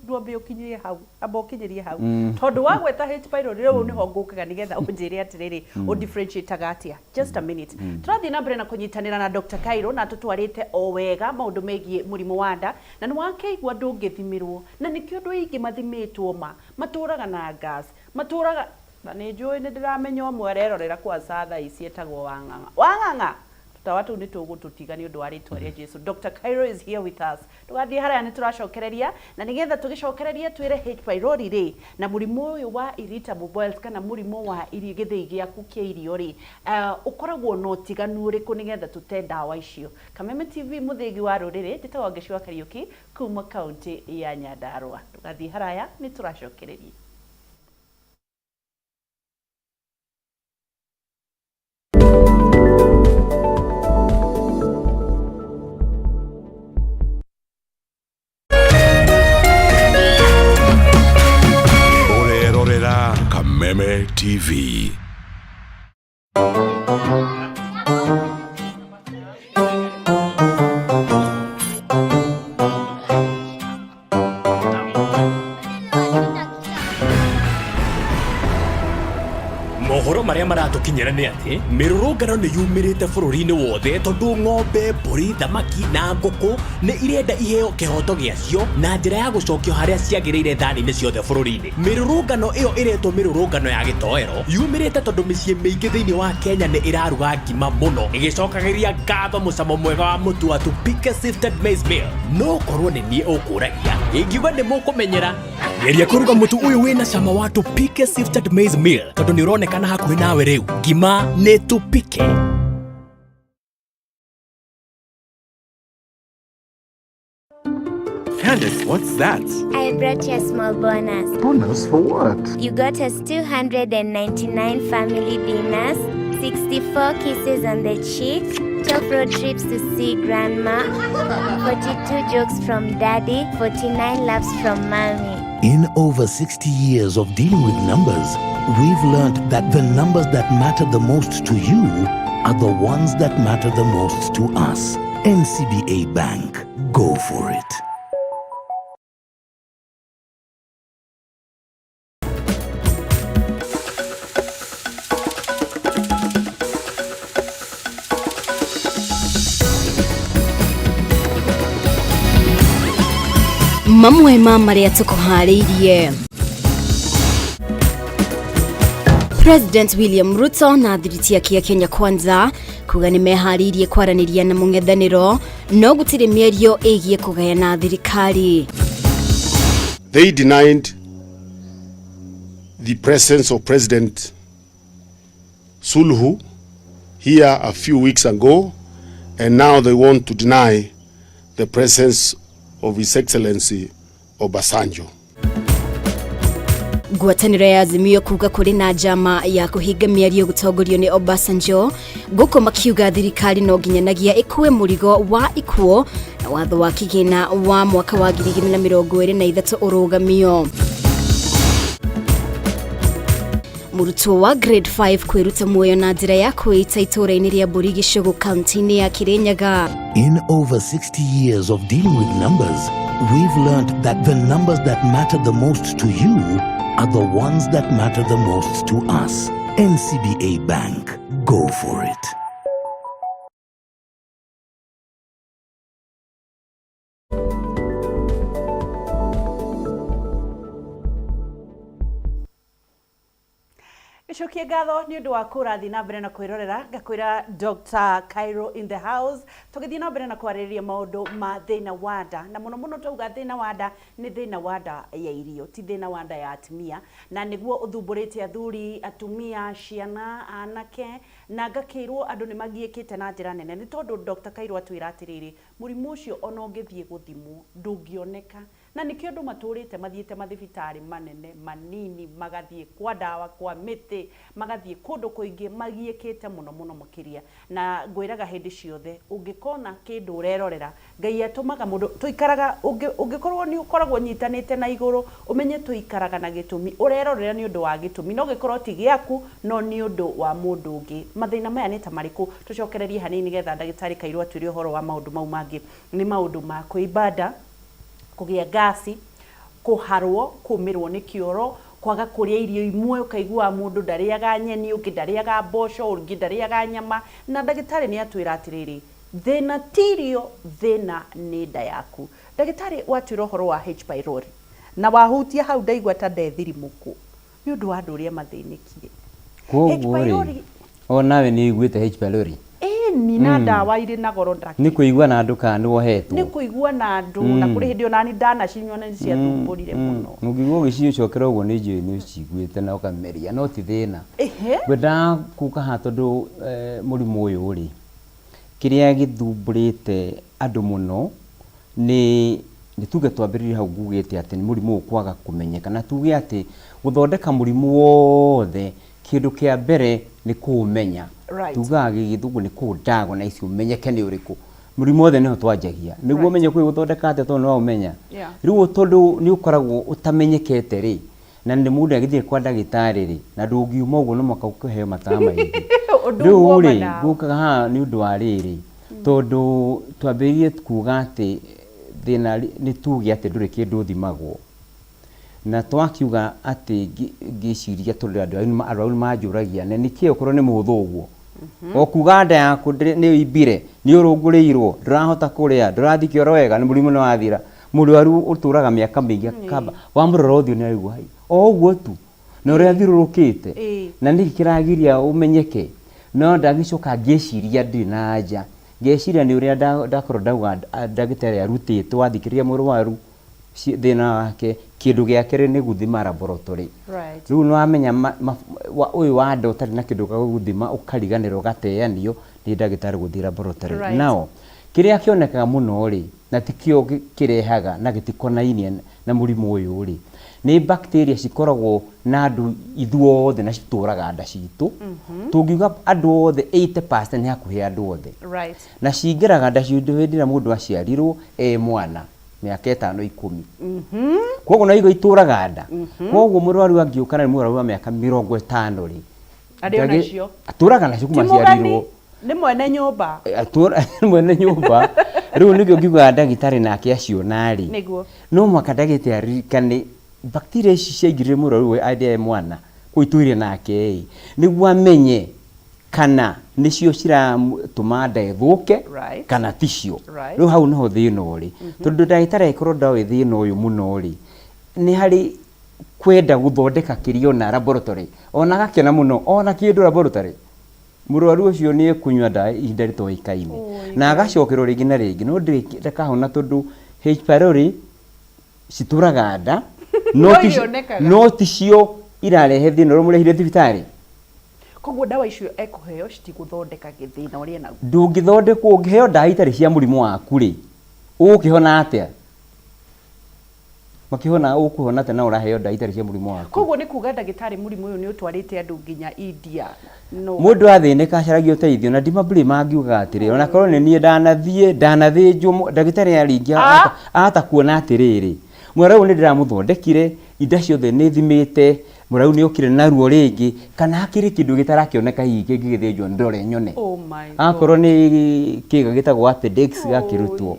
Ndwambe ũkinyie hau, amba ũkinyĩrie hau, tondũ wagweta H pylori rĩu nĩho ngũkaga nĩgetha ũnjĩre atĩrĩrĩ, ũdifferentiataga atĩa? Just a minute. Tũrathiĩ na mbere na kũnyitanĩra na Dr. Cairo na tũtwarĩte o wega maũndũ megiĩ mũrimũ wa nda, na nĩ wakĩigua ndũngĩthimĩrwo, na nĩkĩo andũ aingĩ mathimĩtwo ma matũraga na gas, matũraga na nĩ njũĩ nĩ ndĩramenya ũmwe arerorera kwa thaa ici etagwo Wang'ang'a. Wang'ang'a, tũtawa tũu nĩ tũgũtũtiga nĩ ũndũ wa rĩtwa rĩa Jesu. Dr. Cairo is here with us. Tũgathiĩ haraya, nĩ tũracokereria, na nĩgetha tũgĩcokererie twĩre H pylori rĩ, na mũrimũ ũyũ wa irritable bowels kana mũrimũ wa irio, gĩthĩi gĩaku kĩa irio rĩ, ũkoragwo na ũtiganu ũrĩkũ, nĩgetha tũte ndawa icio. Kameme TV, mũthĩgi wa rũrĩrĩ, njĩtagwo Ngeci wa Kariũki kuma kaunti ya Nyandarua. Tũgathiĩ haraya, nĩ tũracokereria. Ũrerorera Kameme TV. Mohoro marĩa Maratũkinyĩra nĩ atĩ mĩrũrũngano nĩ yumĩrĩte bũrũri-inĩ wothe tondũ ng'ombe, mbũri, thamaki na ngũkũ nĩ irenda iheo kĩhoto gĩacio na njĩra ya gũcokio harĩa ciagĩrĩire thani-inĩ ciothe bũrũri-inĩ. Mĩrũrũngano ĩyo ĩretwo mĩrũrũngano ya gĩtoero yumĩrĩte tondũ mĩciĩ mĩingĩ thĩinĩ wa Kenya nĩ ĩraruga ngima mũno ĩgĩcokagĩria ngatho mũcamo mwega wa mũtu wa Tupike Sifted Maize Meal. No korwo nĩ niĩ ũkũragia ingiuga nĩ mũkũmenyera. Geria kũruga mũtu ũyũ wĩna cama wa Tupike Sifted Maize Meal tondũ nĩ ũronekana hakuhĩ nawe rĩu. Ngima nĩ Tupike. Candice, what's that? I brought you a small bonus. Bonus for what? You got us 299 family dinners, 64 kisses on the cheek, 12 road trips to see grandma, 42 jokes from daddy, 49 laughs from mommy. In over 60 years of dealing with numbers, we've learned that the numbers that matter the most to you are the ones that matter the most to us. NCBA Bank. Go for it. Mamwe ma marĩa tũkũharĩirie. President William Ruto na thiriti yake ya Kenya Kwanza kuga nĩ meharĩirie kwaranĩria na mũng'ethanĩro no gũtirĩ mĩario ĩgiĩ kũgayana thirikari. They denied the presence of President Suluhu here a few weeks ago, and now they want to deny the presence of His Excellency Obasanjo. Ngwatanĩro ya Azimio kuga kũrĩ na njama ya kũhinga mĩario gũtongorio nĩ Obasanjo, gũkũ makiuga thirikari no nginyanagia ĩkue mũrigo wa ikuũ na watho wa kĩgĩna wa mwaka wa 2023 ũrũgamio. Mũrutwo wa grade 5 kwĩruta muoyo na njĩra ya kwĩita itũũra-inĩ rĩa Mbũri Gĩcũgũ kaunti-inĩ ya Kirinyaga. In over 60 years of dealing with numbers, we've learned that the numbers that matter the most to you are the ones that matter the most to us. NCBA Bank. Go for it. Gĩcokie ngatho nĩ ũndũ wa kũrathiĩ na mbere na kwĩrorera. Ngakwĩra Dr. Cairo in the house, tũgĩthiĩ na mbere na kwarĩrĩria maũndũ ma thĩna wa nda, na mũno mũno twauga thĩna wa nda nĩ thĩna wa nda ya irio, ti thĩna wa nda ya atumia, na nĩguo ũthumbũrĩte athuri, atumia, ciana, anake, na ngakĩrwo andũ nĩ magiĩkĩte na njĩra nene, nĩ tondũ Dr. Cairo atwĩra atĩrĩrĩ, mũrimũ ũcio ona ũngĩthiĩ gũthimwo ndũngĩoneka, na nĩkĩo andũ matũrĩte mathiĩte mathibitarĩ manene manini, magathiĩ kwa ndawa, kwa mĩtĩ, magathiĩ kũndũ kũingĩ, magiĩkĩte mũno mũno makĩria. Na ngwĩraga hĩndĩ ciothe, ũngĩkona kĩndũ ũrerorera, Ngai atũmaga mũndũ tũikaraga, ũngĩkorwo nĩ ũkoragwo ũnyitanĩte na igũrũ, ũmenye tũikaraga na gĩtũmi, ũrerorera nĩ ũndũ wa gĩtũmi, no gĩkorwo ti gĩaku, no nĩ ũndũ wa mũndũ ũngĩ. Mathĩna maya nĩ ta marĩkũ? Tũcokererie hanini nĩgetha ndagĩtarĩ Kairũ atwĩre ũhoro wa maũndũ mau mangĩ. Nĩ maũndũ ma kwĩimba nda, kũgĩa ngasi, kũharwo, kũmĩrwo nĩ kĩoro, kwaga kũrĩa irio imwe, ũkaigua mũndũ ndarĩaga nyeni, ũngĩ ndarĩaga mboco, ũngĩ ndarĩaga nyama. Na ndagĩtarĩ nĩ atwĩra atĩrĩrĩ, thĩna ti irio, thĩna nĩ nda yaku. Ndagĩtarĩ, watwĩra ũhoro wa H pylori na wahutia hau, ndaigua ta ndethirimũkwo nĩ ũndũ wa andũ ũrĩa mathĩnĩkire. Koguo rĩ, pylori. O nawe nĩ ũiguĩte H pylori? Ĩni, na ndawa irĩ na goro. Nĩ kũigua na andũ kana nĩ wohetwo? Nĩ kũigua na andũ, na kũrĩ hĩndĩ onani ndanacinyua na nĩ ciathumbũrire mũno. Ũngĩigua ũgĩciũcokera ũguo nĩ njũĩ nĩ ũciguĩte na ũkameria, no ti thĩna. Ngwendaga kuka haha tondũ mũrimũ ũyũ rĩ, kĩrĩa gĩthumbũrĩte andũ mũno nĩ tuge twambĩrĩrie hau ngugĩte atĩ nĩ mũrimũ ũyũ kwaga kũmenyeka, na tuge atĩ gũthondeka mũrimũ wothe kĩndũ kĩa mbere nĩ kũũmenya. Tugaga gĩgĩthũngũ nĩ kũũ-diagnose, ũmenyeke nĩ ũrĩkũ mũrimũ wothe, nĩho twanjagia nĩguo ũmenye kwĩ gũthondeka atĩa, tondũ no ũmenya. Rĩu tondũ nĩ ũkoragwo ũtamenyekete rĩ, na nĩ mũndũ agĩthiĩ kwa ndagĩtarĩ rĩ, na ndũngiuma ũguo no mũhaka ũkĩheo matawa maingĩ. Ũndũ Rĩu ũguo rĩ, madawa. Ngũkaga haha nĩ ũndũ wa rĩrĩ, tondũ twambĩrĩrie kuga atĩ thĩna nĩ tuge atĩ ndũrĩ kĩndũ ũthimagwo. Na twakiuga atĩ ngĩciria tondũ andũ arwaru nĩ manjũragia na nĩkĩ okorwo nĩ mũhũthũ ũguo o kuga nda yaku nĩ ĩimbire, nĩ ũrũngũrĩirwo, ndũrahota kũrĩa, ndũrathiĩ kĩoro wega, nĩ mũrimũ nĩ wathira. Mũrwaru ũtũraga mĩaka mĩingĩ akamba wamũrora ũthiũ nĩ araigua hai o ũguo tu na ũrĩa athiũrũrũkĩte na nĩkĩ kĩragiria ũmenyeke. No ndagĩcoka ngĩciria ndirĩ na anja, ngeciria nĩ ũrĩa ndakorwo ndauga ndagĩtarĩ arutĩtwo athikĩrĩria mũrwaru thĩna wake, kĩndũ gĩa kerĩ nĩ gũthima laboratory. Rĩu nĩ wamenya ũyũ wa nda ũtarĩ na kĩndũ gĩa gũthima ũkariganĩrwo ũgateanio nĩ ndagĩtarĩ gũthiĩ laboratory. Nao kĩrĩa kĩonekaga mũno rĩ, na tikĩo kĩrehaga na gĩtikonainie na mũrimũ ũyũ rĩ, nĩ bacteria cikoragwo na andũ ithuothe na citũraga nda citũ. Tũngiuga andũ othe 80% nĩ hakuhĩ andũ othe. Na cingĩraga nda citũ hĩndĩ ĩrĩa mũndũ aciarirwo e mwana. Mĩaka ĩtano ikũmi. Koguo no igo itũraga nda. Koguo mũrwaru angĩũka na nĩ mũrwaru wa mĩaka 50 rĩ, Arĩ o nacio. Atũraga nacio kuma Ti mũgeni, aciarirwo. nĩ mwene nyũmba. Atũra mwene nyũmba. Rĩu nĩkĩo ngiugaga ndagĩtarĩ nake aciona rĩ, no mũhaka ndagĩtarĩ aririkane bacteria ici ciaingĩrire mũrwaru ũyũ arĩ e mwana, kũu itũire nake ĩ, nĩguo amenye kana nĩcio ciratũma nda ĩthũke kana ticio. Rĩu hau nĩho thĩna ũrĩ. Tondũ ndagĩtarĩ angĩkorwo ndoĩ thĩna ũyũ mũno rĩ, nĩ harĩ kwenda gũthondeka kĩrĩa ona laboratory, ona agakena mũno ona kĩndũ laboratory, mũrwaru ũcio nĩ ekũnyua ndawa ihinda rĩtoĩkaine na agacokerwo rĩngĩ na rĩngĩ, no ndakahona tondũ H pylori citũraga nda no No ti irĩonekaga. no ticio irarehe thĩna ũrĩa ũmũrehire thibitarĩ. Koguo ndawa icio ekũheo citigũthondeka thĩna ũrĩa enaguo. Ndũngĩthondekwo ũngĩheo ndawa itarĩ cia mũrimũ waku rĩ, ũgũkĩhona atĩa? Makĩhona ũkũhona atĩa na ũraheo ndawa itarĩ cia mũrimũ waku? Koguo nĩ kuga ndagĩtarĩ mũrimũ ũyũ nĩ ũtwarĩte andũ nginya India no. Mũndũ athĩnĩka acaragia ũteithio na ndima blame angiugaga atĩrĩrĩ ona korwo nĩ niĩ ndanathiĩ ndanathĩnjwo ndagĩtarĩ arĩkia ahota kuona atĩrĩrĩ mũrwaru ũyũ nĩ ndĩramũthondekire inda ciothe nĩ thimĩte mũrwaru nĩ okire na ruo rĩngĩ kana hakĩrĩ kĩndũ gĩtarakĩoneka hihi kĩngĩgĩthĩnjwo ndore nyone. Oh my God. Akorwo nĩ kĩga gĩtagwo appendix gakĩrutwo.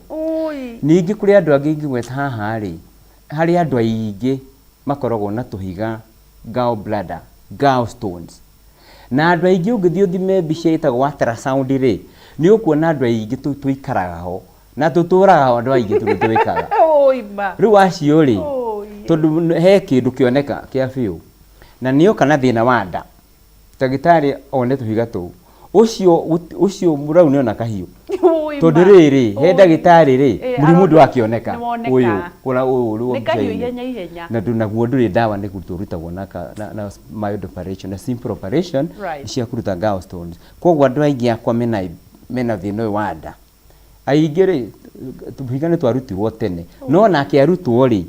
Ningĩ kũrĩ andũ angĩ ingĩgweta haha rĩ, harĩ andũ aingĩ makoragwo na tũhiga gall bladder, gall stones. Na andũ aingĩ ũngĩthiĩ ũthime mbica ĩtagwo ultrasound rĩ, nĩ ũkuona andũ aingĩ tũu tũikaraga ho na tũtũraga ho andũ aingĩ tũu twĩkaga. Rĩu acio rĩ, tondũ he kĩndũ kĩoneka kĩa biũ na nĩoka na thĩna wa nda, ndagĩtarĩ one tũhiga tũu, ũcio ũcio mũrau nĩona kahiũ. Tondũ rĩrĩ, he ndagĩtarĩ rĩ, mũrimũ ndũrakĩoneka ũyũ ũra ũyũ ũrĩ Nĩ kahiũ ihenya ihenya. Na naguo ndũrĩ ndawa nĩ kũrutwo ũrutagwo na na mild operation na simple operation cia kũruta gallstones. Koguo andũ aingĩ akwa mena mena thĩna ũyũ wa nda, aingĩ rĩ, tũhiga nĩ twarutirwo tene, no nake arutwo rĩ,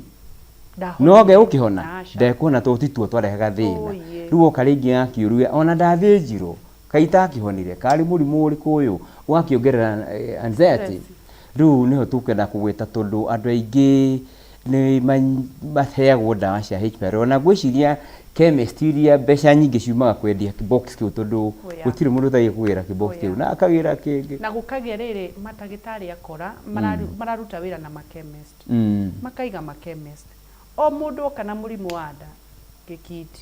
no gegũkĩhona? Ndekũhona tondũ tituo twarehaga thĩna. Rĩu woka rĩngĩ akĩũria ona ndathĩnjirwo, kaĩ itakĩhonire, karĩ mũrimũ ũrĩkũ ũyũ, ũgakĩongerera anxiety. Rĩu nĩho tũkwenda kũgweta tondũ andũ aingĩ nĩ maheagwo ndawa cia H pylori. Ona ngwĩciria chemist iria mbeca nyingĩ ciumaga kwendia kĩ box kĩu tondũ gũtirĩ mũndũ ũtagĩrĩirwo kũgĩra kĩ box kĩu na akagĩra kĩngĩ. Na gũkagĩa rĩrĩ, mandagĩtarĩ akora mararuta wĩra na ma chemist, makaiga ma chemist. O mũndũ oka na mũrimũ wa nda, gĩkindi.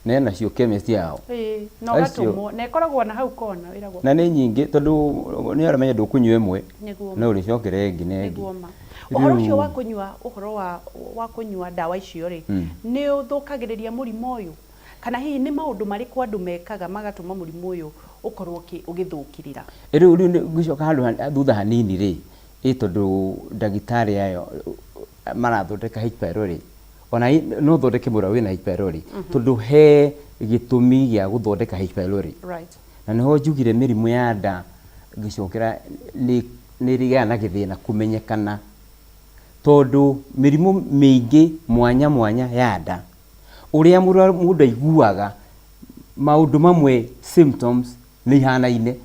Na enacio chemist yao. Ĩĩ, na ũgatũmwo, na ĩkoragwo na hau kona ĩragwo. Na nĩ nyingĩ tondũ nĩ ũramenya ndũkũnyua ĩmwe, no ũrĩcokera ĩngĩ na ĩngĩ. Nĩguo ma. Ũhoro ũcio wa kũnyua ũhoro wa wa kũnyua ndawa icio rĩ, nĩ ũthũkagĩrĩria mũrimũ ũyũ? Kana hihi nĩ maũndũ marĩkũ andũ mekaga magatũma mũrimũ ũyũ ũkorwo ũgĩthũkĩrĩra? Rĩu rĩu ngĩcoka handũ thutha hanini rĩ, ĩ tondũ ndagĩtarĩ ayo marathondeka H pylori, ona no ũthondeke mũrwaru wĩna H pylori tondũ he gĩtũmi gĩa gũthondeka H pylori. Na nĩho njugire mĩrimũ ya nda ngĩcokera nĩ ĩgĩaga na gĩthĩna kũmenyekana tondũ mĩrimũ mĩingĩ mwanya mwanya ya nda ũrĩa mũndũ aiguaga maũndũ mamwe symptoms nĩ ihanaine.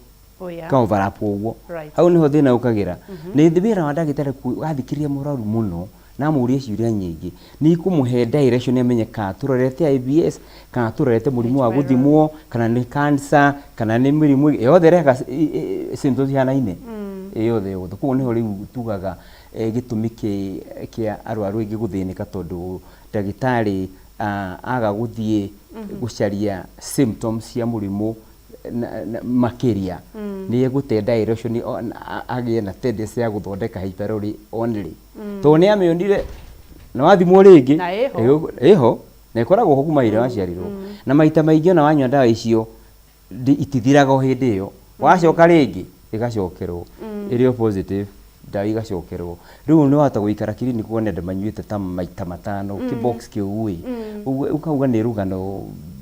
Oh, yeah. Ka overlap ũguo. Right. Hau nĩho thĩna ũkagĩra. Nĩ wĩra wa ndagĩtarĩ athikĩrĩria mũrwaru mũno na amũrie ciũria nyingĩ nĩ ikũmũhe direction amenye kana tũrorete IBS kana tũrorete mũrimũ wa gũthimwo kana nĩ cancer kana nĩ mĩrimũ yothe ĩrehaga symptoms ihanaine. Ĩ yothe yothe. Koguo nĩho rĩu tugaga gĩtũmi kĩa arwaru aingĩ gũthĩnĩka tondũ ndagĩtarĩ aga gũthiĩ gũcaria symptoms cia mũrimũ makĩria nĩ egũte direction agĩe na tendency ya gũthondeka H pylori only tondũ nĩ amĩonire na wathimwo rĩngĩ. Na ĩho. Ĩho na ĩkoragwo ho kuma hĩndĩ ĩrĩa waciarirwo, na maita maingĩ ona wanyua ndawa icio itithiraga o hĩndĩ ĩyo, wacoka rĩngĩ ĩgacokerwo ĩrĩ o positive, ndawa igacokerwo. Rĩu nĩ wahota gũikara clinic wone andũ manyuĩte ta maita matano kĩbox kĩu ĩ. Ũguo ũkauga nĩ rũgano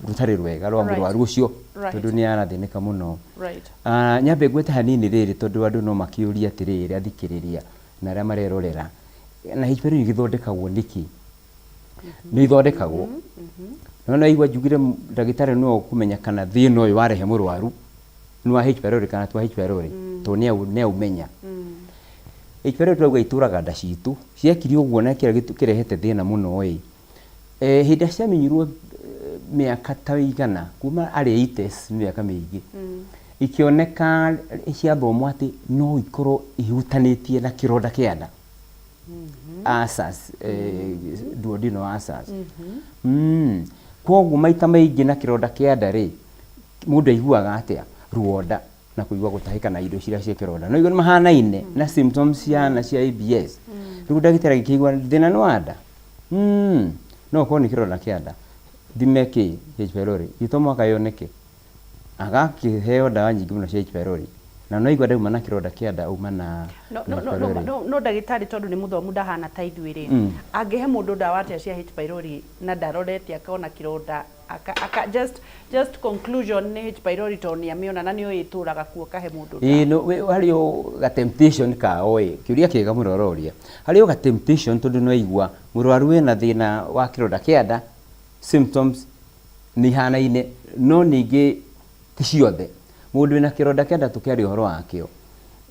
rũtarĩ rwega rwa mũrwaru ũcio tondũ nĩ arathĩnĩka mũno. Ah, nyambe ngwete hanini rĩrĩ tondũ andũ no makĩũrie atĩrĩrĩ, athikĩrĩria na arĩa marerorera, na H pylori ĩgĩthondekagwo nĩkĩ? Nĩ ithondekagwo, no naigua njugire ndagĩtarĩ nĩwe ũkũmenya kana thĩna ũyũ warehe mũrwaru nĩ wa H pylori kana ti wa H pylori, tondũ nĩ aumenya. H pylori tũrauga itũraga nda citũ ciekire ũguo, na kĩrĩa kĩrehete thĩna mũno ĩ, hĩndĩ ĩrĩa ciamenyirwo mĩaka ta igana kuma arĩ 80s, mĩaka mĩingĩ, ikĩoneka ciathomwo atĩ no ikorwo ihutanĩtie na kĩronda kĩa nda, ulcers, duodenal ulcers. Kwoguo maita maingĩ na kĩronda kĩa nda rĩ, mũndũ aiguaga atĩa? Ruo nda na kũigua gũtahĩka na indo ciria cia kĩronda. No igua nĩ mahanaine na symptoms cihana cia IBS. Rĩu ndagĩtarĩ agĩkĩigua thĩna nĩ wa nda. No ũkorwo nĩ kĩronda kĩa nda. Thime kĩ? H pylori. Gĩto mũhaka yoneke. Agakĩheo ndawa nyingĩ mũno cia H pylori. Na no igua ndauma na kĩronda kĩa nda auma na No, na no, H no, pylori. no, no ndagĩtarĩ tondũ nĩ mũthomu ndahana ta ithuĩ rĩ, angĩhe mũndũ ndawa atĩa cia H pylori na ndarorete akona kĩronda aka just conclusion nĩ H pylori tondũ nĩ amĩona na nĩoĩ ĩtũraga kuo, akahe mũndũ ndawa? Ĩĩ, no, harĩ o ga temptation kao ĩ, kĩũria kĩega mũno ũroria. Harĩ o ga temptation tondũ nĩ waigua mũrwaru wĩna thĩna wa kĩronda kĩa nda, symptoms nĩ ihanaine, no ningĩ ti ciothe. Mũndũ wĩna kĩronda kĩa nda tũkĩaria ũhoro wakĩo,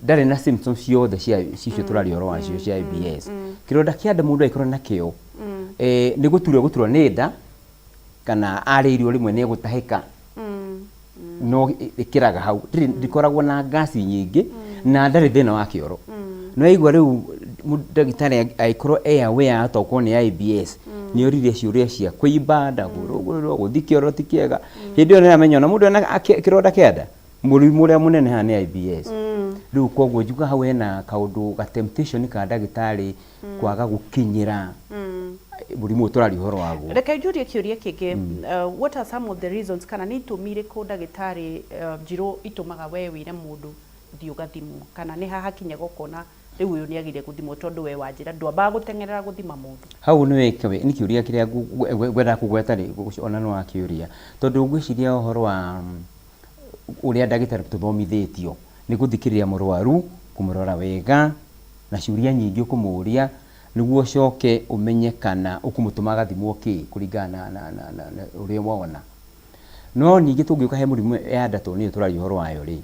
ndarĩ na symptoms ciothe cia cicio tũraria ũhoro wacio cia IBS. Kĩronda kĩa nda mũndũ angĩkorwo nakĩo, nĩ gũturwo gũturwo nĩ nda, kana arĩa irio rĩmwe nĩ egũtahĩka, no ĩkĩraga hau, ndĩkoragwo na ngasi nyingĩ na ndarĩ thĩna wa kĩoro. No aigua rĩu ndagĩtarĩ angĩkorwo e aware tokorwo nĩ IBS, nĩ oririe ciũria cia kũimba nda, kũrũgũrĩrwo, gũthiĩ kĩoro ti kĩega, hĩndĩ ĩyo nĩ aramenya ona mũndũ ena kĩronda kĩa nda, mũrimũ ũrĩa mũnene haha nĩ IBS. Rĩu koguo njuga hau hena kaũndũ ga temptation ka ndagĩtarĩ kwaga gũkinyĩra mũrimũ ũyũ tũraria ũhoro waguo. Reke njũrie kĩũria kĩngĩ. What are some of the reasons, kana nĩ itũmi irĩkũ, ndagĩtarĩ Njirũ, itũmaga we wĩre mũndũ thiĩ ũgathimwo, kana nĩ ha hakinyaga ũkona rĩu ũyũ nĩ agĩrĩire gũthimwo, tondũ we wanjĩra ndwambaga gũteng'erera gũthima mũndũ? Hau nĩ nĩ kĩũria kĩrĩa ngwendaga kũgweta rĩ, ona nĩ wakĩũria, tondũ ngwĩciria ũhoro wa ũrĩa ndagĩtarĩ tũthomithĩtio nĩ gũthikĩrĩria mũrwaru, kũmũrora wega na ciũria nyingĩ ũkũmũria nĩguo ũcoke ũmenye kana ũkũmũtũma agathimwo kĩ kũringana na ũrĩa wona. No ningĩ tũngĩũka he mũrimũ ya nda tondũ nĩyo tũraria ũhoro wayo rĩ,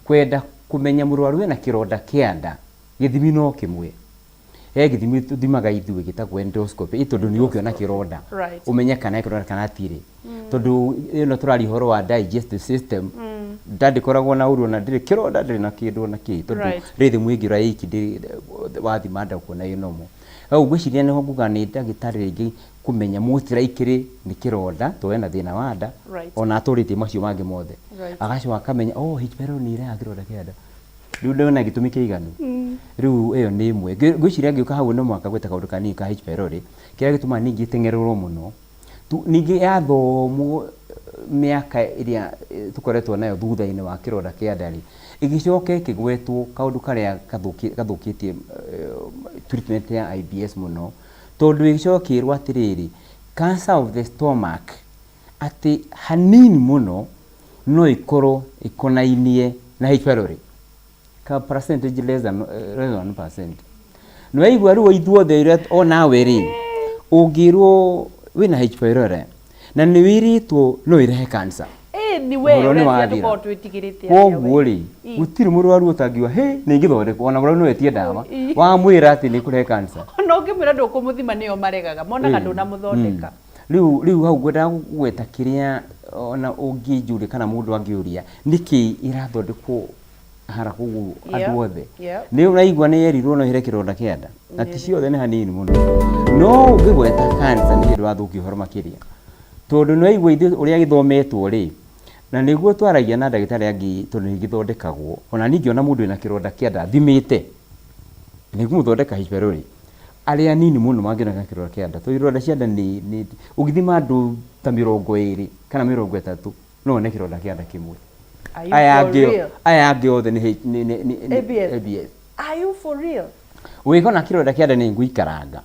kwenda kũmenya mũrwaru ena kĩronda kĩa nda, gĩthimi no kĩmwe. He gĩthimi tũthimaga ithuĩ gĩtagwo endoscopy, ĩ tondũ nĩ ũgũkĩona kĩronda, ũmenye kana he kĩronda kana hatirĩ. Tondũ ĩno tũraria ũhoro wa digestive system, nda ndĩkoragwo na ũru ona ndĩrĩ kĩronda, ndĩrĩ na kĩndũ ona kĩ, tondũ rhythm ĩngĩ ĩki wathima nda ũkuona ĩ normal. Hau ngwĩciria nĩho nguga nĩ ndagĩtarĩ rĩngĩ kũmenya most likely nĩ kĩronda tondũ ena thĩna wa nda, ona atũrĩtie macio mangĩ mothe. Agacoka akamenya, oh, H pylori nĩ ĩrehaga kĩronda kĩa nda. Rĩu ndona gĩtũmi kĩiganu. Rĩu ĩyo nĩ ĩmwe. Ngwĩciria ngĩũka hau no mũhaka gwĩta kaũndũ kanini ka H pylori, kĩrĩa gĩtũmaga ningĩ ĩteng'ererwo mũno. Ningĩ yathomwo mĩaka ĩrĩa tũkoretwo nayo thutha-inĩ wa kĩronda kĩa nda rĩ, ĩgĩcoka ĩkĩgwetwo kaũndũ karĩa gathũkĩtie treatment ya IBS mũno, tondũ ĩgĩcoka ĩkĩrwo atĩrĩrĩ, cancer of the stomach, atĩ hanini mũno no ĩkorwo ĩkonainie na H pylori, ka percentage less than 1%. Nĩ waigua rĩu ithuothe ũrĩa onawe rĩ, ũngĩrwo wĩna H pylori na nĩ wĩrĩtwo no ĩrehe cancer, Ĩ ni we ũhoro nĩ ũreciria wathira. tũkoragwo twĩtigĩrĩte atĩa we? Koguo rĩ, gũtirĩ mũrwaru ũtangiuga hĩ nĩ ingĩthondekwo, ona mũrwaru no etie ndawa wamwĩra atĩ nĩ ĩkũrehe cancer. Ona ũngĩmwĩra ndũkũmũthima nĩo maregaga, monaga ndũnamũthondeka. Rĩu hau ngwendaga kũgweta kĩrĩa ona ũngĩnjũria kana mũndũ angĩũria nĩkĩ ĩrathondekwo. haraka ũguo andũ othe. Nĩ ũraigua nĩ yerirwo no ĩhere kĩronda kĩa nda na ti ciothe, nĩ hanini mũno. No ũngĩgweta cancer nĩ hĩndĩ wathũkia ũhoro makĩria, tondũ nĩ waigua ithuĩ ũrĩa gĩthometwo rĩ, na nĩguo twaragia na ndagĩtarĩ angĩ, tondũ nĩ gĩthondekagwo. Ona niĩ ngĩona mũndũ wĩna kĩronda kĩa nda thimĩte nĩ ngũmũthondeka H pylori, arĩa anini mũno mangĩona kĩronda kĩa nda, tondũ ironda cia nda nĩ ũngĩthima andũ ta 20 kana 30 no wone kĩronda kĩa nda kĩmwe. Are you Aya for angĩ real? Aya angĩ othe nĩ ABS. ABS. Are you for real? Ũgĩkona kĩronda kĩa nda nĩ ngũikaranga,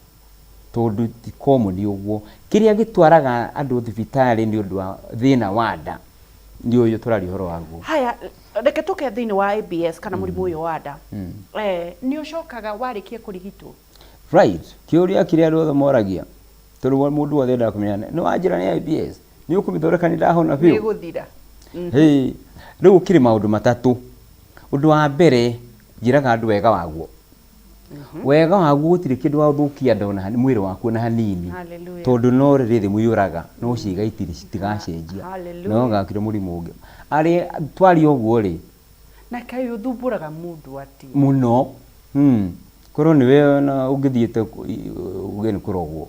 tondũ ti common ũguo. Kĩrĩa gĩtwaraga andũ thibitarĩ nĩ ũndũ wa thĩna wa nda nĩ ũyũ tũraria ũhoro waguo. Haya, reke tũke thĩinĩ wa IBS kana mũrimũ ũyũ wa nda. Nĩ ũcokaga warĩkia kũrigitwo? Right, kĩũria kĩrĩa andũ othe moragia, tondũ mũndũ wothe endaga kũmenya nĩ wanjĩra nĩ IBS, nĩ ũkũmĩthondeka nĩ ndahona Nĩ biũ? gũthira? Hĩ, rĩu gũkĩrĩ maũndũ matatũ. Ũndũ wa mbere, njĩraga andũ wega waguo. Wega waguo, gũtirĩ kĩndũ wathũkia nda ona mwĩrĩ waku ona hanini. Hallelujah. Tondũ no rĩrĩ mũiyũraga no ciĩga itirĩ citigacenjia. Hallelujah. No gakire mũrimũ ũngĩ arĩ twaria ũguo rĩ. Na kaĩ ũthumbũraga mũndũ atĩa? Mũno. Korwo nĩwe ona ũngĩthiĩte uge nĩ kũrogwo.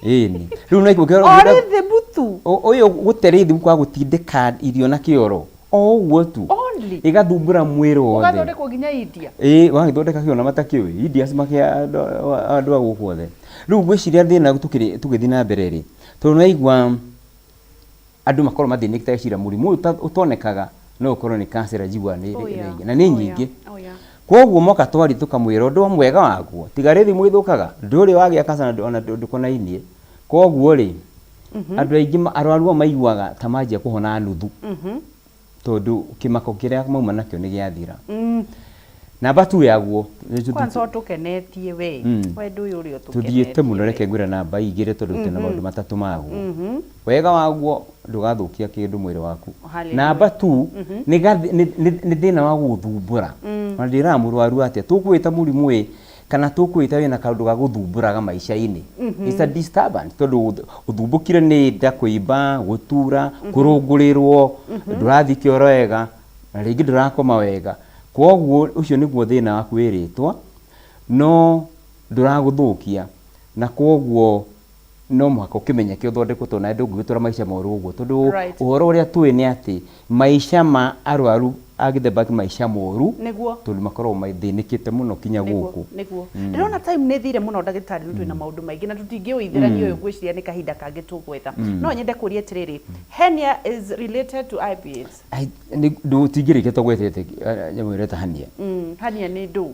Ĩni rĩu no O rhythm tu. Ũyũ gũte rhythm kwa gũtindĩka irio na kĩoro o ũguo tu. Only. Ĩgathumbũra mwĩrĩ wothe. Ũgathondekwo nginya India. Ĩĩ, wagĩthondeka kĩo na matakĩũĩ India cimakĩa andũ a gũkũ othe. Rĩu ngwĩciria thĩna tũgĩthiĩ na mbere rĩ, tondũ nĩwaigua andũ makorwo mathĩnĩkĩte gĩcira mũrimũ ũyũ ũtonekaga no ũkorwo nĩ cancer, njigua nĩ nĩ na nĩ nyingĩ. Koguo moka twari tũkamwĩra ũndũ mwega waguo, tiga rhythm ĩthũkaga, ndũrĩ wagĩa cancer na ona ndũkonainie. Koguo rĩ, andũ aingĩ arwaru ao maiguaga ta manjia kũhona nuthu, tondũ kĩmako kĩrĩa mauma nakĩo nĩ gĩathira. Namba tu yaguo Kwanza ũtũkenetie we. Wendo ũyũ ũrĩa ũtũkenetie. Tũthiĩte mũno, reke ngwĩre namba 2, tondũ twĩna maũndũ matatũ maguo. Wega waguo, ndũgathũkia kĩndũ mwĩrĩ waku. Hallelujah. Namba tu nĩ thĩna wa gũgũthumbũra. Ona ndĩraga mũrwaru atĩa tũkwĩta mũrimũ ĩ kana tũkwĩta wĩna kaũndũ ga gũthumbũraga maica-inĩ. It's a disturbance, tondũ ũthumbũkire nĩ nda kũimba, gũtura, kũrũngũrĩrwo, ndũrathiĩ kĩoro wega na rĩngĩ ndũrakoma wega. Koguo ũcio nĩguo thĩna waku wĩrĩtwo, no ndũragũthũkia, na koguo no mũhaka ũkĩmenyeke, ũthondekwo, tondũ nawe ndũngĩgĩtũra maica moru ũguo, tondũ ũhoro ũrĩa tũĩ nĩ atĩ maica ma arwaru a gĩthemba kĩa maica moru, tondũ makoragwo mathĩnĩkĩte mũno kinya gũkũ. Nĩguo ndĩrona time nĩ thire mũno, ndagĩtarĩ, nĩ twĩna maũndũ maingĩ na tũtingĩũithĩrania ũyũ, ngwĩciria nĩ kahinda kangĩ tũgwetha. No nyende kũria atĩrĩrĩ, hernia is related to IBS? Ndũtingĩrĩkia tũgwetete nyamũ ĩreta hernia. Hernia nĩ ndũ?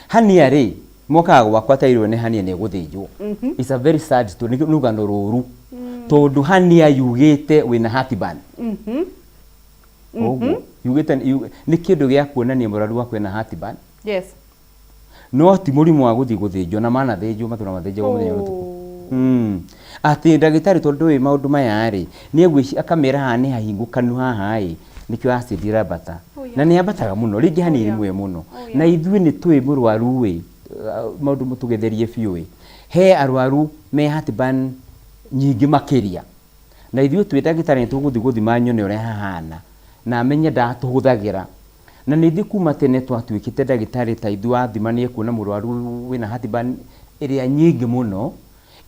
Hernia rĩ, mokaga gwakwa tairwo nĩ hernia, nĩ gũthĩnjwo. It's a very sad story, nĩ rũgano rũru, tondũ hernia yugĩte wĩna heartburn. Ũguo yugĩte nĩ kĩndũ gĩa kuonania mũrwaru waku ena heartburn. No ti mũrimũ wa gũthiĩ gũthĩnjwo, na manathĩnjwo matũra mathĩnjagwo mũthenya na ũtukũ. Atĩ ndagĩtarĩ, tondũ ndũĩ maũndũ maya rĩ, nĩ egwĩci akamera haha nĩ hahingũkanu haha ĩ, nĩkĩo acid ĩrambata. Na nĩ yambataga mũno rĩngĩ hanini rĩmwe mũno. Na ithuĩ nĩ tũĩ mũrwaru ĩ, maũndũ tũgetherie biũ ĩ, he arwaru me heartburn nyingĩ makĩria, na ithuĩ twĩ ndagĩtarĩ nĩ tũgũthiĩ gũthima nyone ũrĩa hahana na menye ndatũhũthagĩra. Na nĩ ithuĩ kuma tene twatuĩkĩte ndagĩtarĩ ta ithuĩ, wathima nĩ ekuona mũrwaru wĩna heartburn ĩrĩa nyingĩ mũno,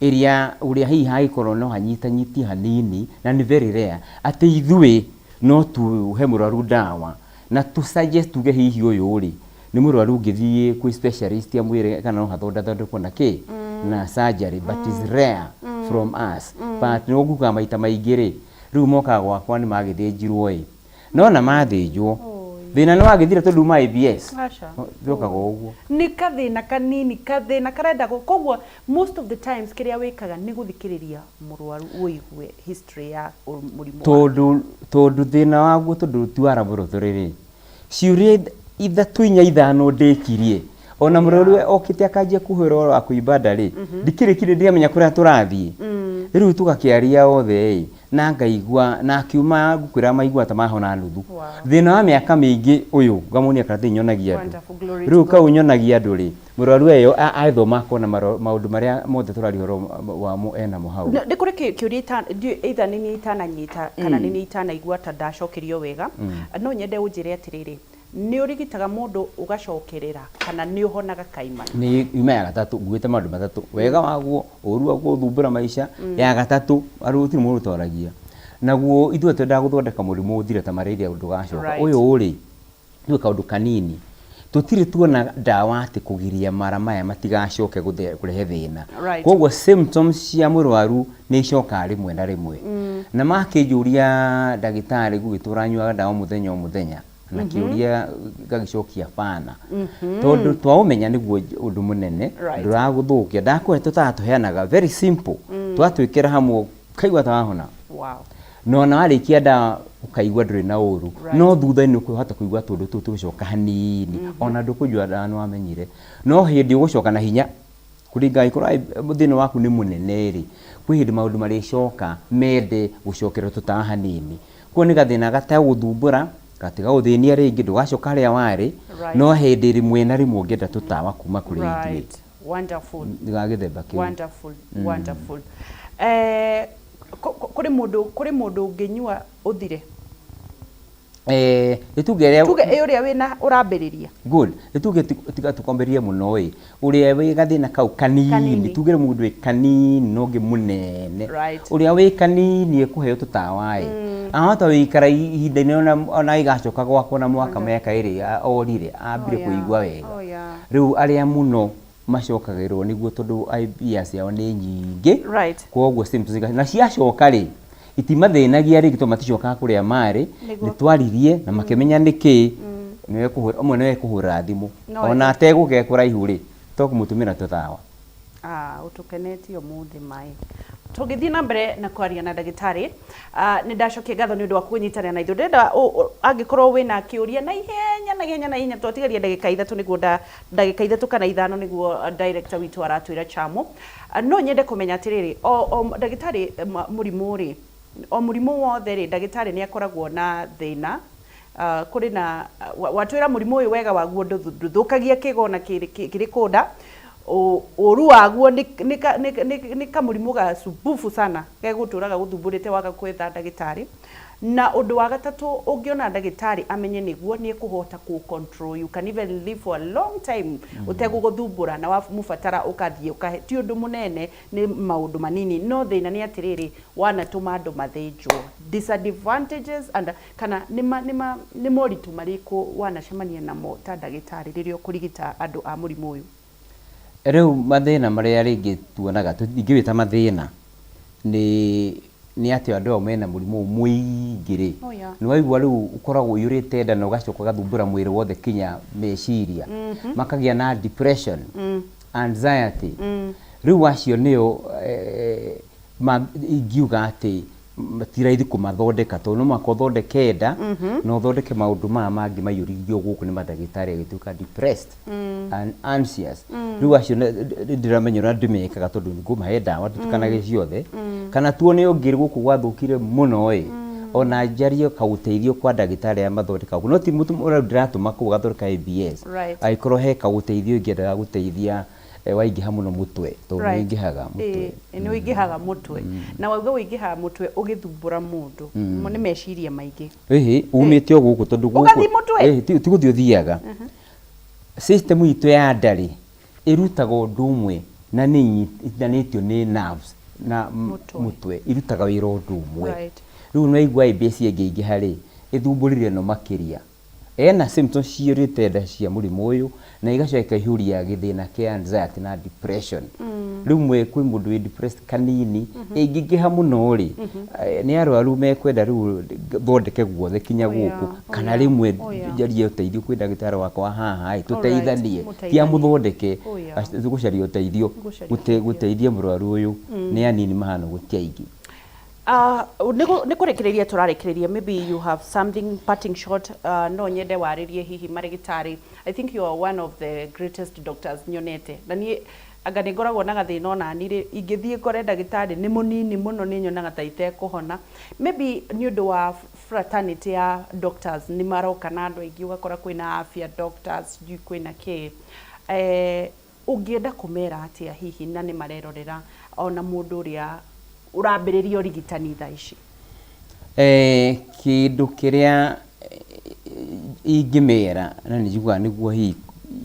ĩrĩa ũrĩa hihi hangĩkorwo no hanyitanyitie hanini, na nĩ very rare atĩ ithuĩ no tũhe mũrwaru ndawa na tũ suggest tuge hihi ũyũ rĩ nĩ mũrwaru ũngĩthiĩ kwĩ specialist amwĩre kana no hathondathondekwo na kĩ na surgery, but is rare from us. But nĩ ngugaga maita maingĩ rĩ, rĩu mokaga gwakwa nĩ magĩthĩnjirwo ĩ, no na mathĩnjwo thĩna nĩ wagĩthira tondũ ma IBS Aca. thũkaga ũguo. Nĩ kathĩna kanini, kathĩna karenda koguo most of the times kĩrĩa wĩkaga nĩ gũthikĩrĩria mũrwaru, ũigue history ya mũrimũ wake. Tondũ thĩna waguo, tondũ ti wa laboratory rĩ, ciũria 3, 4, 5 ndĩkirie, ona mũrwaru okĩte akanjia kũhũra ũhoro wa kũimba nda rĩ, ndikĩrĩkire ndiramenya kũrĩa tũrathiĩ. Rĩu tũgakĩaria othe ĩ, na ngaigua na akiuma ngũkwĩra maigua ta mahona nuthu. Thĩna wa mĩaka mĩingĩ ũyũ ngamuonia karatathi nyonagia andũ. Wonderful, glory to Rĩu God. Kau nyonagia andũ rĩ, mũrwaru eyo athoma akona maũndũ marĩa mothe tũraria ũhoro wamo enamo hau. Nĩ kũrĩ kĩũria either nĩ niĩ itananyita kana nĩ niĩ itanaigua ta ndacokerio wega. No nyende ũnjĩre atĩrĩrĩ, Nĩ ũrigitaga mũndũ ũgacokerera kana nĩ ũhonaga kaimana? Nĩ yuma ya gatatũ nguĩte maũndũ matatũ, wega waguo, ũru waguo, gũthumbũra maica. Ya gatatũ arĩ gũtirĩ mũndũ ũtwaragia naguo, ithuĩ twendaga gũthondeka mũrimũ ũthire ta malaria ndũgacoka. Ũyũ rĩ, tuge kaũndũ kanini, tũtirĩ tuona ndawa atĩ kũgiria mara maya matigacoke kũrehe thĩna. Koguo symptoms cia mũrwaru nĩ icokaga rĩmwe na rĩmwe, na makĩnjũria, ndagĩtarĩ, gũgĩtũra nyuaga ndawa mũthenya o mũthenya, na kĩũria ngagĩcokia bana, tondũ twaũmenya nĩguo ũndũ mũnene. Ndũragũthũkia, ndakũhe tũtawa tũheanaga very simple, twatwĩkĩra hamwe ũkaigua ta wahona. Na ona warĩkia ndawa ũkaigua ndũrĩ na ũru. No thutha-inĩ ũkũhota kũigua tũndũ tũu tũgĩcoka hanini, ona ndũkũigua ndawa nĩ wamenyire, no hĩndĩ ũgũcoka na hinya kũringana ĩkorwo thĩna waku nĩ mũnene rĩ, kwĩ hĩndĩ maũndũ marĩcoka mende gũcokerwo tũtawa hanini. Koguo nĩ gathĩna gategũthumbũra, gatigagũthĩnia rĩngĩ, ndũgacoka harĩa warĩ. No hĩndĩ rĩmwe na rĩmwe ũngĩenda tũtawa kuma kũrĩ ithuĩ. Wonderful. Nĩ ga gĩthemba kĩu. Wonderful, wonderful. Kũrĩ mũndũ ũngĩnyua ũthire? Nĩ tuge ũrĩa Tuge ĩ ũrĩa wĩna ũrambĩrĩria. Good, nĩ tuge tiga tũkwambĩrĩrie mũno ĩ, ũrĩa wĩ gathĩna kau kanini. Kanini. Tuge mũndũ wĩ kanini na ũngĩ mũnene. Ũrĩa wĩ kanini ekũheo tũtawa ĩ, ahota gũikara ihinda inene ona ĩgacoka gwakwo na mwaka mĩaka ĩrĩ orire ambire kũigua wega. Rĩu arĩa mũno macokagĩrwo nĩguo, tondũ IBS yao nĩ nyingĩ. Koguo symptoms na ciacoka rĩ, itimathĩnagia rĩngĩ tondũ maticokaga kũrĩa marĩ. Nĩ twaririe na makĩmenya nĩkĩ nĩwe kũhũra ũmwe, nĩwe kũhũra thimũ. Ona ategũke kũraihu rĩ, to kũmũtũmĩra tũtawa. Ah, ũtũkenetie ũmũthĩ maĩ. Tũngĩthiĩ na mbere na kwaria na ndagĩtarĩ, nĩ ndacokia ngatho nĩ ũndũ wa kũnyitanĩra na ithuĩ. Ndĩrenda angĩkorwo wĩna kĩũria na ihenya na ihenya na ihenya, twatigaria ndagĩka 3 nĩguo ndagĩka 3 kana 5 nĩguo director witũ aratwĩra chamo. No nyende kũmenya atĩrĩrĩ, o ndagĩtarĩ, mũrimũ rĩ, o mũrimũ wothe rĩ, ndagĩtarĩ nĩ akoragwo na thĩna. Kũrĩ na watwĩra mũrimũ ũyũ wega waguo ndũthũkagia kĩgona kĩrĩ kũnda, ũru waguo nĩ kamũrimũ gacumbubu sana gegũtũraga gũthumbũrĩte waga gwetha ndagĩtarĩ. Na ũndũ wa gatatũ, ũngĩona ndagĩtarĩ amenye nĩguo nĩ ekũhota kũ control, you can even live for a long time ũtegũgũthumbũra, na wamũbatara ũkathiĩ ũkahe, ti ũndũ mũnene, nĩ maũndũ manini. No thĩna nĩ atĩrĩrĩ, wanatũma andũ mathĩnjwo, disadvantages and kana nĩ moritũ marĩkũ wanacemania namo ta ndagĩtarĩ rĩrĩa ũkũrigita andũ a mũrimũ ũyũ? Rĩu mathĩna marĩa rĩngĩ tuonaga, ingĩwĩta mathĩna, nĩ atĩ andũ ao mena mũrimũ ũyũ mũingĩ rĩ, nĩ waigua rĩu ũkoragwo ũiyũrĩte nda na ũgacoka ũgathumbũra mwĩrĩ wothe kinya meciria, makagĩa na depression, anxiety. Rĩu acio nĩo ingiuga atĩ ti raithi kũmathondeka, tondũ no mũhaka ũthondeke nda na ũthondeke maũndũ maya mangĩ maiyũririo gũkũ nĩ mandagĩtarĩ, agĩtuĩka depressed and anxious. Rĩu acio nĩ ndĩramenya ũrĩa ndĩmekaga, tondũ ngũmahe ndawa nditukanage ciothe, kana tuone ũngĩ gũkũ gwathũkire mũno ĩ, ona njarie kaũteithio kwa ndagĩtarĩ arĩa mathondekaga no ti mũndũ ũrĩa ndĩratũma kũu agathondeka IBS. Angĩkorwo he kaũteithio ingĩendaga gũteithia, waingĩha mũno mũtwe, tondũ nĩ ũingĩhaga mũtwe. Ĩĩ, nĩ ũingĩhaga mũtwe, na wauga ũingĩhaga mũtwe ũgĩthumbũra mũndũ nĩ meciria maingĩ. Ĩhĩ, umĩte o gũkũ tondũ gũkũ Ũgathiĩ mũtwe? Ĩhĩ, ti gũthiĩ ũthiaga. System itũ ya nda rĩ, ĩrutaga ũndũ ũmwe na nĩ inyitithanĩtio nĩ nerves na Mũtwe. Mũtwe irutaga wĩra ũndũ ũmwe. Rĩu nĩwaigua IBS ĩngĩingĩha rĩ, ĩthumbũrire ĩno makĩria, ena symptoms ciyũrĩte nda cia mũrimũ ũyũ na igacoka ikaihũria gĩthĩna kĩa anxiety na depression. Rĩu mwe kwĩ mũndũ wĩ depressed kanini, ĩngĩingĩha mũno rĩ, nĩ arwaru mekwenda rĩu thondeke guothe kinya gũkũ, kana rĩmwe njarie ũteithio kwĩ ndagĩtarĩ wakwa haha ĩ, tũteithanie, ti Mũteithanie. Amũthondeke. Tũgũcaria ũteithio. Gũcaria Gũteithia mũrwaru ũyũ nĩ anini mahana ũguo, ti aingĩ. Nĩ kũrĩkĩrĩria tũrarĩkĩrĩria, maybe you have something parting shot. No nyende warĩrie hihi marĩgĩtarĩ. I think you are one of the greatest doctors nyonete, na niĩ anga nĩ ngoragwo na gathĩna onani rĩ, ingĩthiĩ ngore ndagĩtarĩ nĩ mũnini mũno, nĩ nyonaga ta itekũhona, maybe nĩ ũndũ wa fraternity ya doctors, nĩ maroka na andũ aingĩ, ũgakora kwĩna afya doctors, sijui kwĩna kĩ. Ũngĩenda kũmera atĩa hihi na nĩ marerorera, ona mũndũ ũrĩa ũrambĩrĩria ũrigitani thaa ici? Kĩndũ kĩrĩa Ingĩmera na nĩ njiguaga nĩguo hihi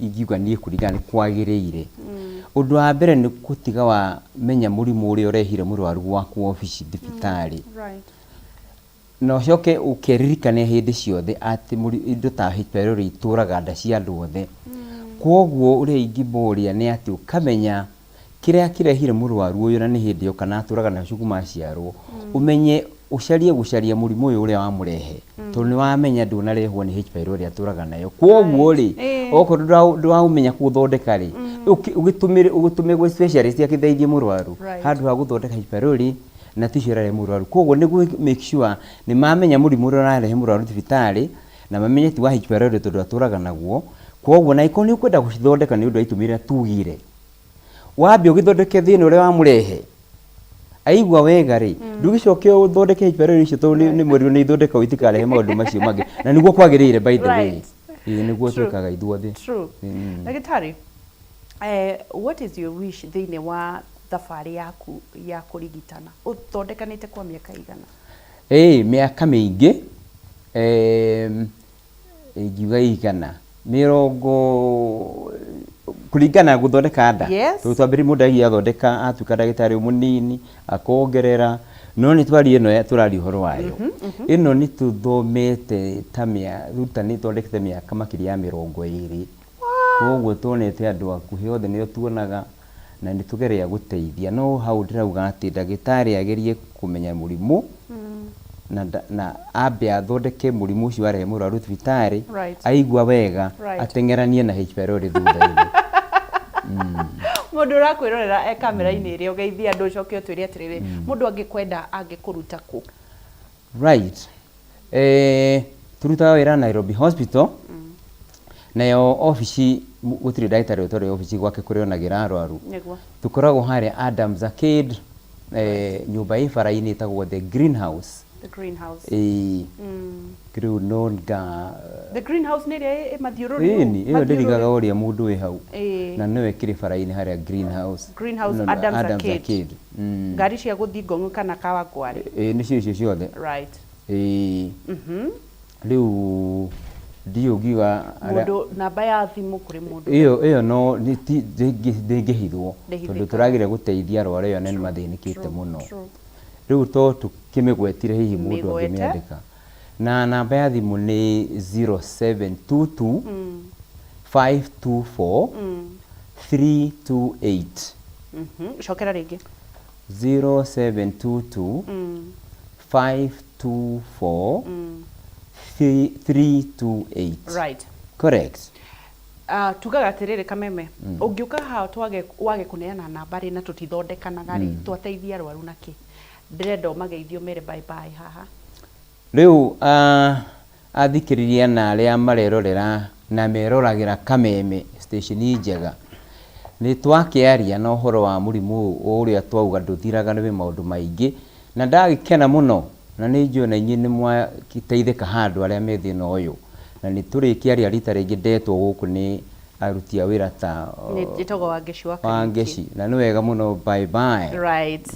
ingiuga niĩ kũringana nĩ kwagĩrĩire. Ũndũ wa mbere nĩ gũtiga wamenya mũrimũ ũrĩa ũrehire mũrwaru gwaku obici thibitarĩ. Na ũcoke ũkeririkania hĩndĩ ciothe atĩ indo ta H pylori itũraga nda cia andũ othe. Kwoguo ũrĩa ingĩmoria nĩ atĩ ũkamenya kĩrĩa kĩrehire mũrwaru ũyũ na nĩ hĩndĩ yoka na atũraga nacio kuma aciarwo, ũmenye ũcarie gũcaria mũrimũ ũyũ ũrĩa wamũrehe, tondũ nĩ wamenya ndũnarehwo nĩ H pylori atũraga nayo. Kwoguo rĩ, okorwo ndũraũmenya kũũthondeka rĩ, ũgĩtũmĩre ũgĩtũme gwĩ specialist akĩteithie mũrwaru handũ ha gũthondeka H pylori na ticio ĩrarehe mũrwaru. Kwoguo nĩ gũ make sure nĩ mamenya mũrimũ ũrĩa ũrarehe mũrwaru thibitarĩ na mamenye ti wa H pylori tondũ atũraga naguo. Kwoguo na angĩkorwo nĩ ũkwenda gũcithondeka nĩ ũndũ wa itũmi iria tugire, wambe ũgĩthondeke thĩna ũrĩa wamũrehe. Aigua wega rĩ, ndũgĩcoke ũthondeke H pylori icio tondũ nĩ mwerirwo nĩ ithondekagwo itikarehe maũndũ macio mangĩ. Na nĩguo kwagĩrĩire by the way. Ĩĩ nĩguo twĩkaga ithuothe. Ndagĩtarĩ, what is your wish thĩinĩ wa thabarĩ yaku ya kũrigitana? Ũthondekanĩte kwa mĩaka ĩigana? Ĩĩ mĩaka mĩingĩ, ingiuga ĩigana, mĩrongo, kũringana na gũthondeka nda? Yes. Tondũ twambĩrĩirie mũndũ aigua athondeka atuĩka ndagĩtarĩ mũnini, akongerera, no nĩ twaria ĩno tũraria ũhoro wayo. Ĩno nĩ tũthomete ta ruta nĩ ĩthondekete mĩaka makĩria ya 20. Koguo tuonete andũ hakuhĩ othe nĩo tuonaga na nĩ tũgeria gũteithia. No hau ndĩrauga atĩ ndagĩtarĩ agerie kũmenya mũrimũ na, na ambe athondeke mũrimũ ũcio arehe mũrwaru thibitarĩ, aigua wega ateng'eranie na H pylori thutha-inĩ. Mũndũ ũrakwĩrorera e kamera-inĩ ĩrĩa ũgeithie andũ ũcoke ũtwĩre atĩrĩrĩ, mũndũ angĩkwenda angĩkũruta kũ? Right. Tũrutaga wĩra Nairobi Hospital, nayo obici gũtirĩ ndagĩtarĩ ũtarĩ obici gwake kũrĩa onagĩra arwaru. Tũkoragwo harĩa Adams Arcade, nyũmba ĩ bara-inĩ ĩtagwo The Greenhouse. The Greenhouse. Ĩĩ. Rĩu no nga The Greenhouse nĩ ĩrĩa ĩ mathiũrũrĩ? Ĩni, ĩyo ndĩrigaga ũrĩa mũndũ wĩ hau. Na nĩyo ĩkĩrĩ bara-inĩ harĩa Greenhouse. Greenhouse, Adams Arcade. Ngari cia gũthiĩ Ngong'o kana Kawangware? Ĩĩ nĩcio icio ciothe. Ĩĩ. Rĩu ndiũĩ ũngiuga Mũndũ namba ya thimũ kũrĩ mũndũ. Ĩyo ĩyo no ndĩngĩhithwo tondũ tũrageria gũteithia arwaru aya na nĩ mathĩnĩkĩte mũno. Rĩu to tũkĩmĩgwetire hihi mũndũ angĩmĩandĩka. Na namba ya thimũ nĩ 0722 524 328. Cokera rĩngĩ. 0722 524 328. Right. Correct. Tugaga atĩrĩrĩ Kameme, ũngĩũka haha twage wage kũneana namba rĩ na tũtithondekanaga rĩ, twateithia arwaru na kĩ? Ndĩrenda ũmageithie ũmere bye bye haha. Rĩu athikĩrĩria na arĩa marerorera na meroragĩra Kameme station njega, nĩ twakĩaria na ũhoro wa mũrimũ ũyũ ũrĩa twauga ndũthiraga nĩ wĩ maũndũ maingĩ, na ndagĩkena mũno na nĩ njũĩ ona inyuĩ nĩ mwagĩteithĩka handũ arĩa me thĩna ũyũ, na nĩ tũrĩkĩaria rita rĩngĩ ndetwo gũkũ nĩ aruti a wĩra ta Njĩtagwo Wangeci wa Kariuki. Wangeci, na nĩ wega mũno, bye bye. Right.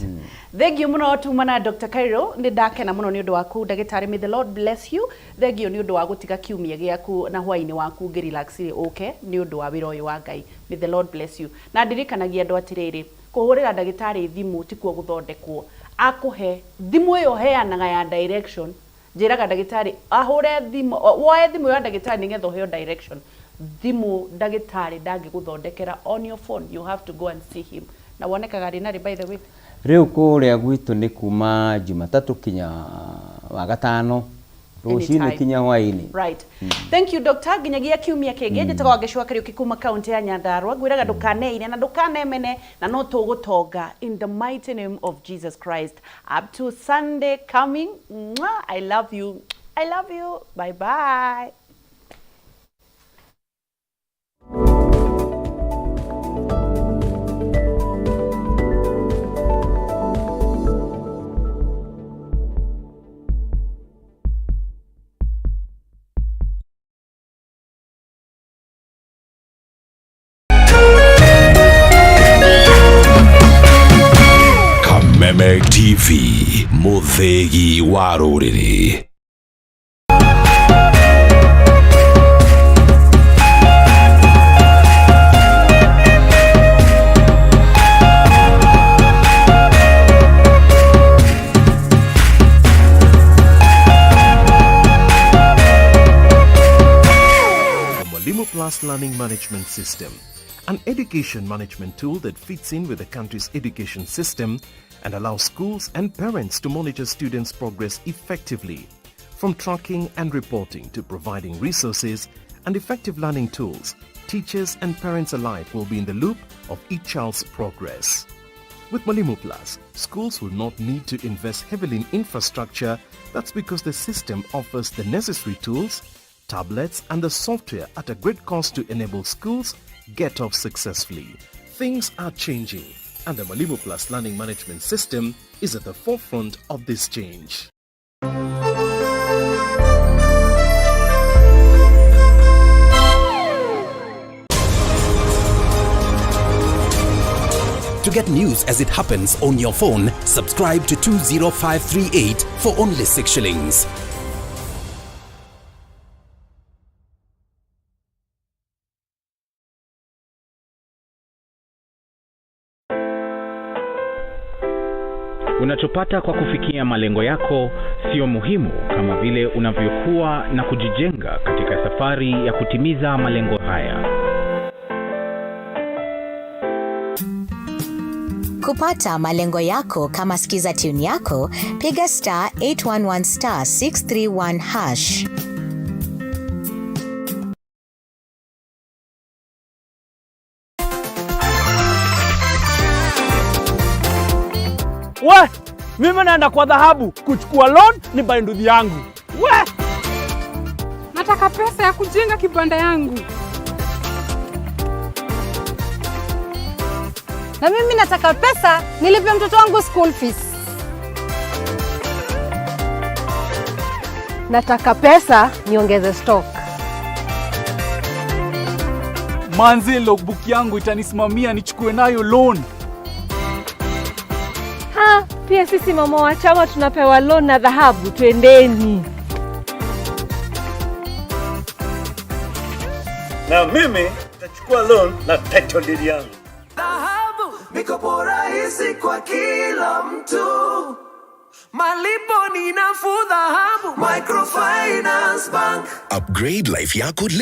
Thank you mũno tuma na Dr. Cairo, nĩ ndakena mũno nĩ ũndũ waku ndagĩtarĩ, may the Lord bless you. Thank you nĩ ũndũ wa gũtiga kiumia gĩaku na hwaĩ-inĩ waku ngĩ relax ũke nĩ ũndũ wa wĩra ũyũ wa Ngai. May the Lord bless you. Na ndirikanagia andũ atĩrĩrĩ, kũhũrĩra ndagĩtarĩ thimũ tikuo gũthondekwo. Akũhe thimũ ĩyo heanaga ya direction. Njĩraga ndagĩtarĩ ahũre thimũ, woe thimũ ya ndagĩtarĩ nĩgetha ũheo direction. Thimũ ndagĩtarĩ ndangĩgũthondekera on your phone, you have to go and see him. Na wonekaga rĩ na rĩ by the way? Rĩu kũrĩa gwitũ nĩ kuma Jumatatũ kinya Wagatano, rũcinĩ kinya hwaĩ-inĩ. Right. Thank you doctor, nginyagia kiumia kĩngĩ. Njĩtagwo Wangeci wa Kariũki kuma kaunti ya Nyandarua. Ngwĩraga ndũkaneire na ndũkanemene na no tũgũtonga in the mighty name of Jesus Christ. Up to Sunday coming. Mwah, I love you. I love you. Bye bye. Kameme TV, mũthĩgi wa rũrĩrĩ. Plus Learning Management System, an education management tool that fits in with the country's education system and allows schools and parents to monitor students' progress effectively. From tracking and reporting to providing resources and effective learning tools, teachers and parents alike will be in the loop of each child's progress. With Mwalimu Plus, schools will not need to invest heavily in infrastructure. That's because the system offers the necessary tools, tablets and the software at a great cost to enable schools get off successfully. Things are changing, and the Mwalimu Plus Learning Management System is at the forefront of this change. To get news as it happens on your phone, subscribe to 20538 for only 6 shillings. Unachopata kwa kufikia malengo yako sio muhimu kama vile unavyokuwa na kujijenga katika safari ya kutimiza malengo haya. Kupata malengo yako kama skiza tune yako, piga *811*631#. We, mimi naenda kwa dhahabu kuchukua loan ni buy nduthi yangu. We! Nataka pesa ya kujenga kibanda yangu. Na mimi nataka pesa nilipe mtoto wangu school fees. Nataka pesa niongeze stock. Manze, logbook yangu itanisimamia nichukue nayo loan. Ha, pia sisi mama wa chama tunapewa loan na dhahabu, twendeni. Na mimi nitachukua loan na title deed yangu. Dhahabu, mikopo rahisi kwa kila mtu, malipo ni nafuu. Dhahabu Microfinance Bank. Upgrade life yako leo.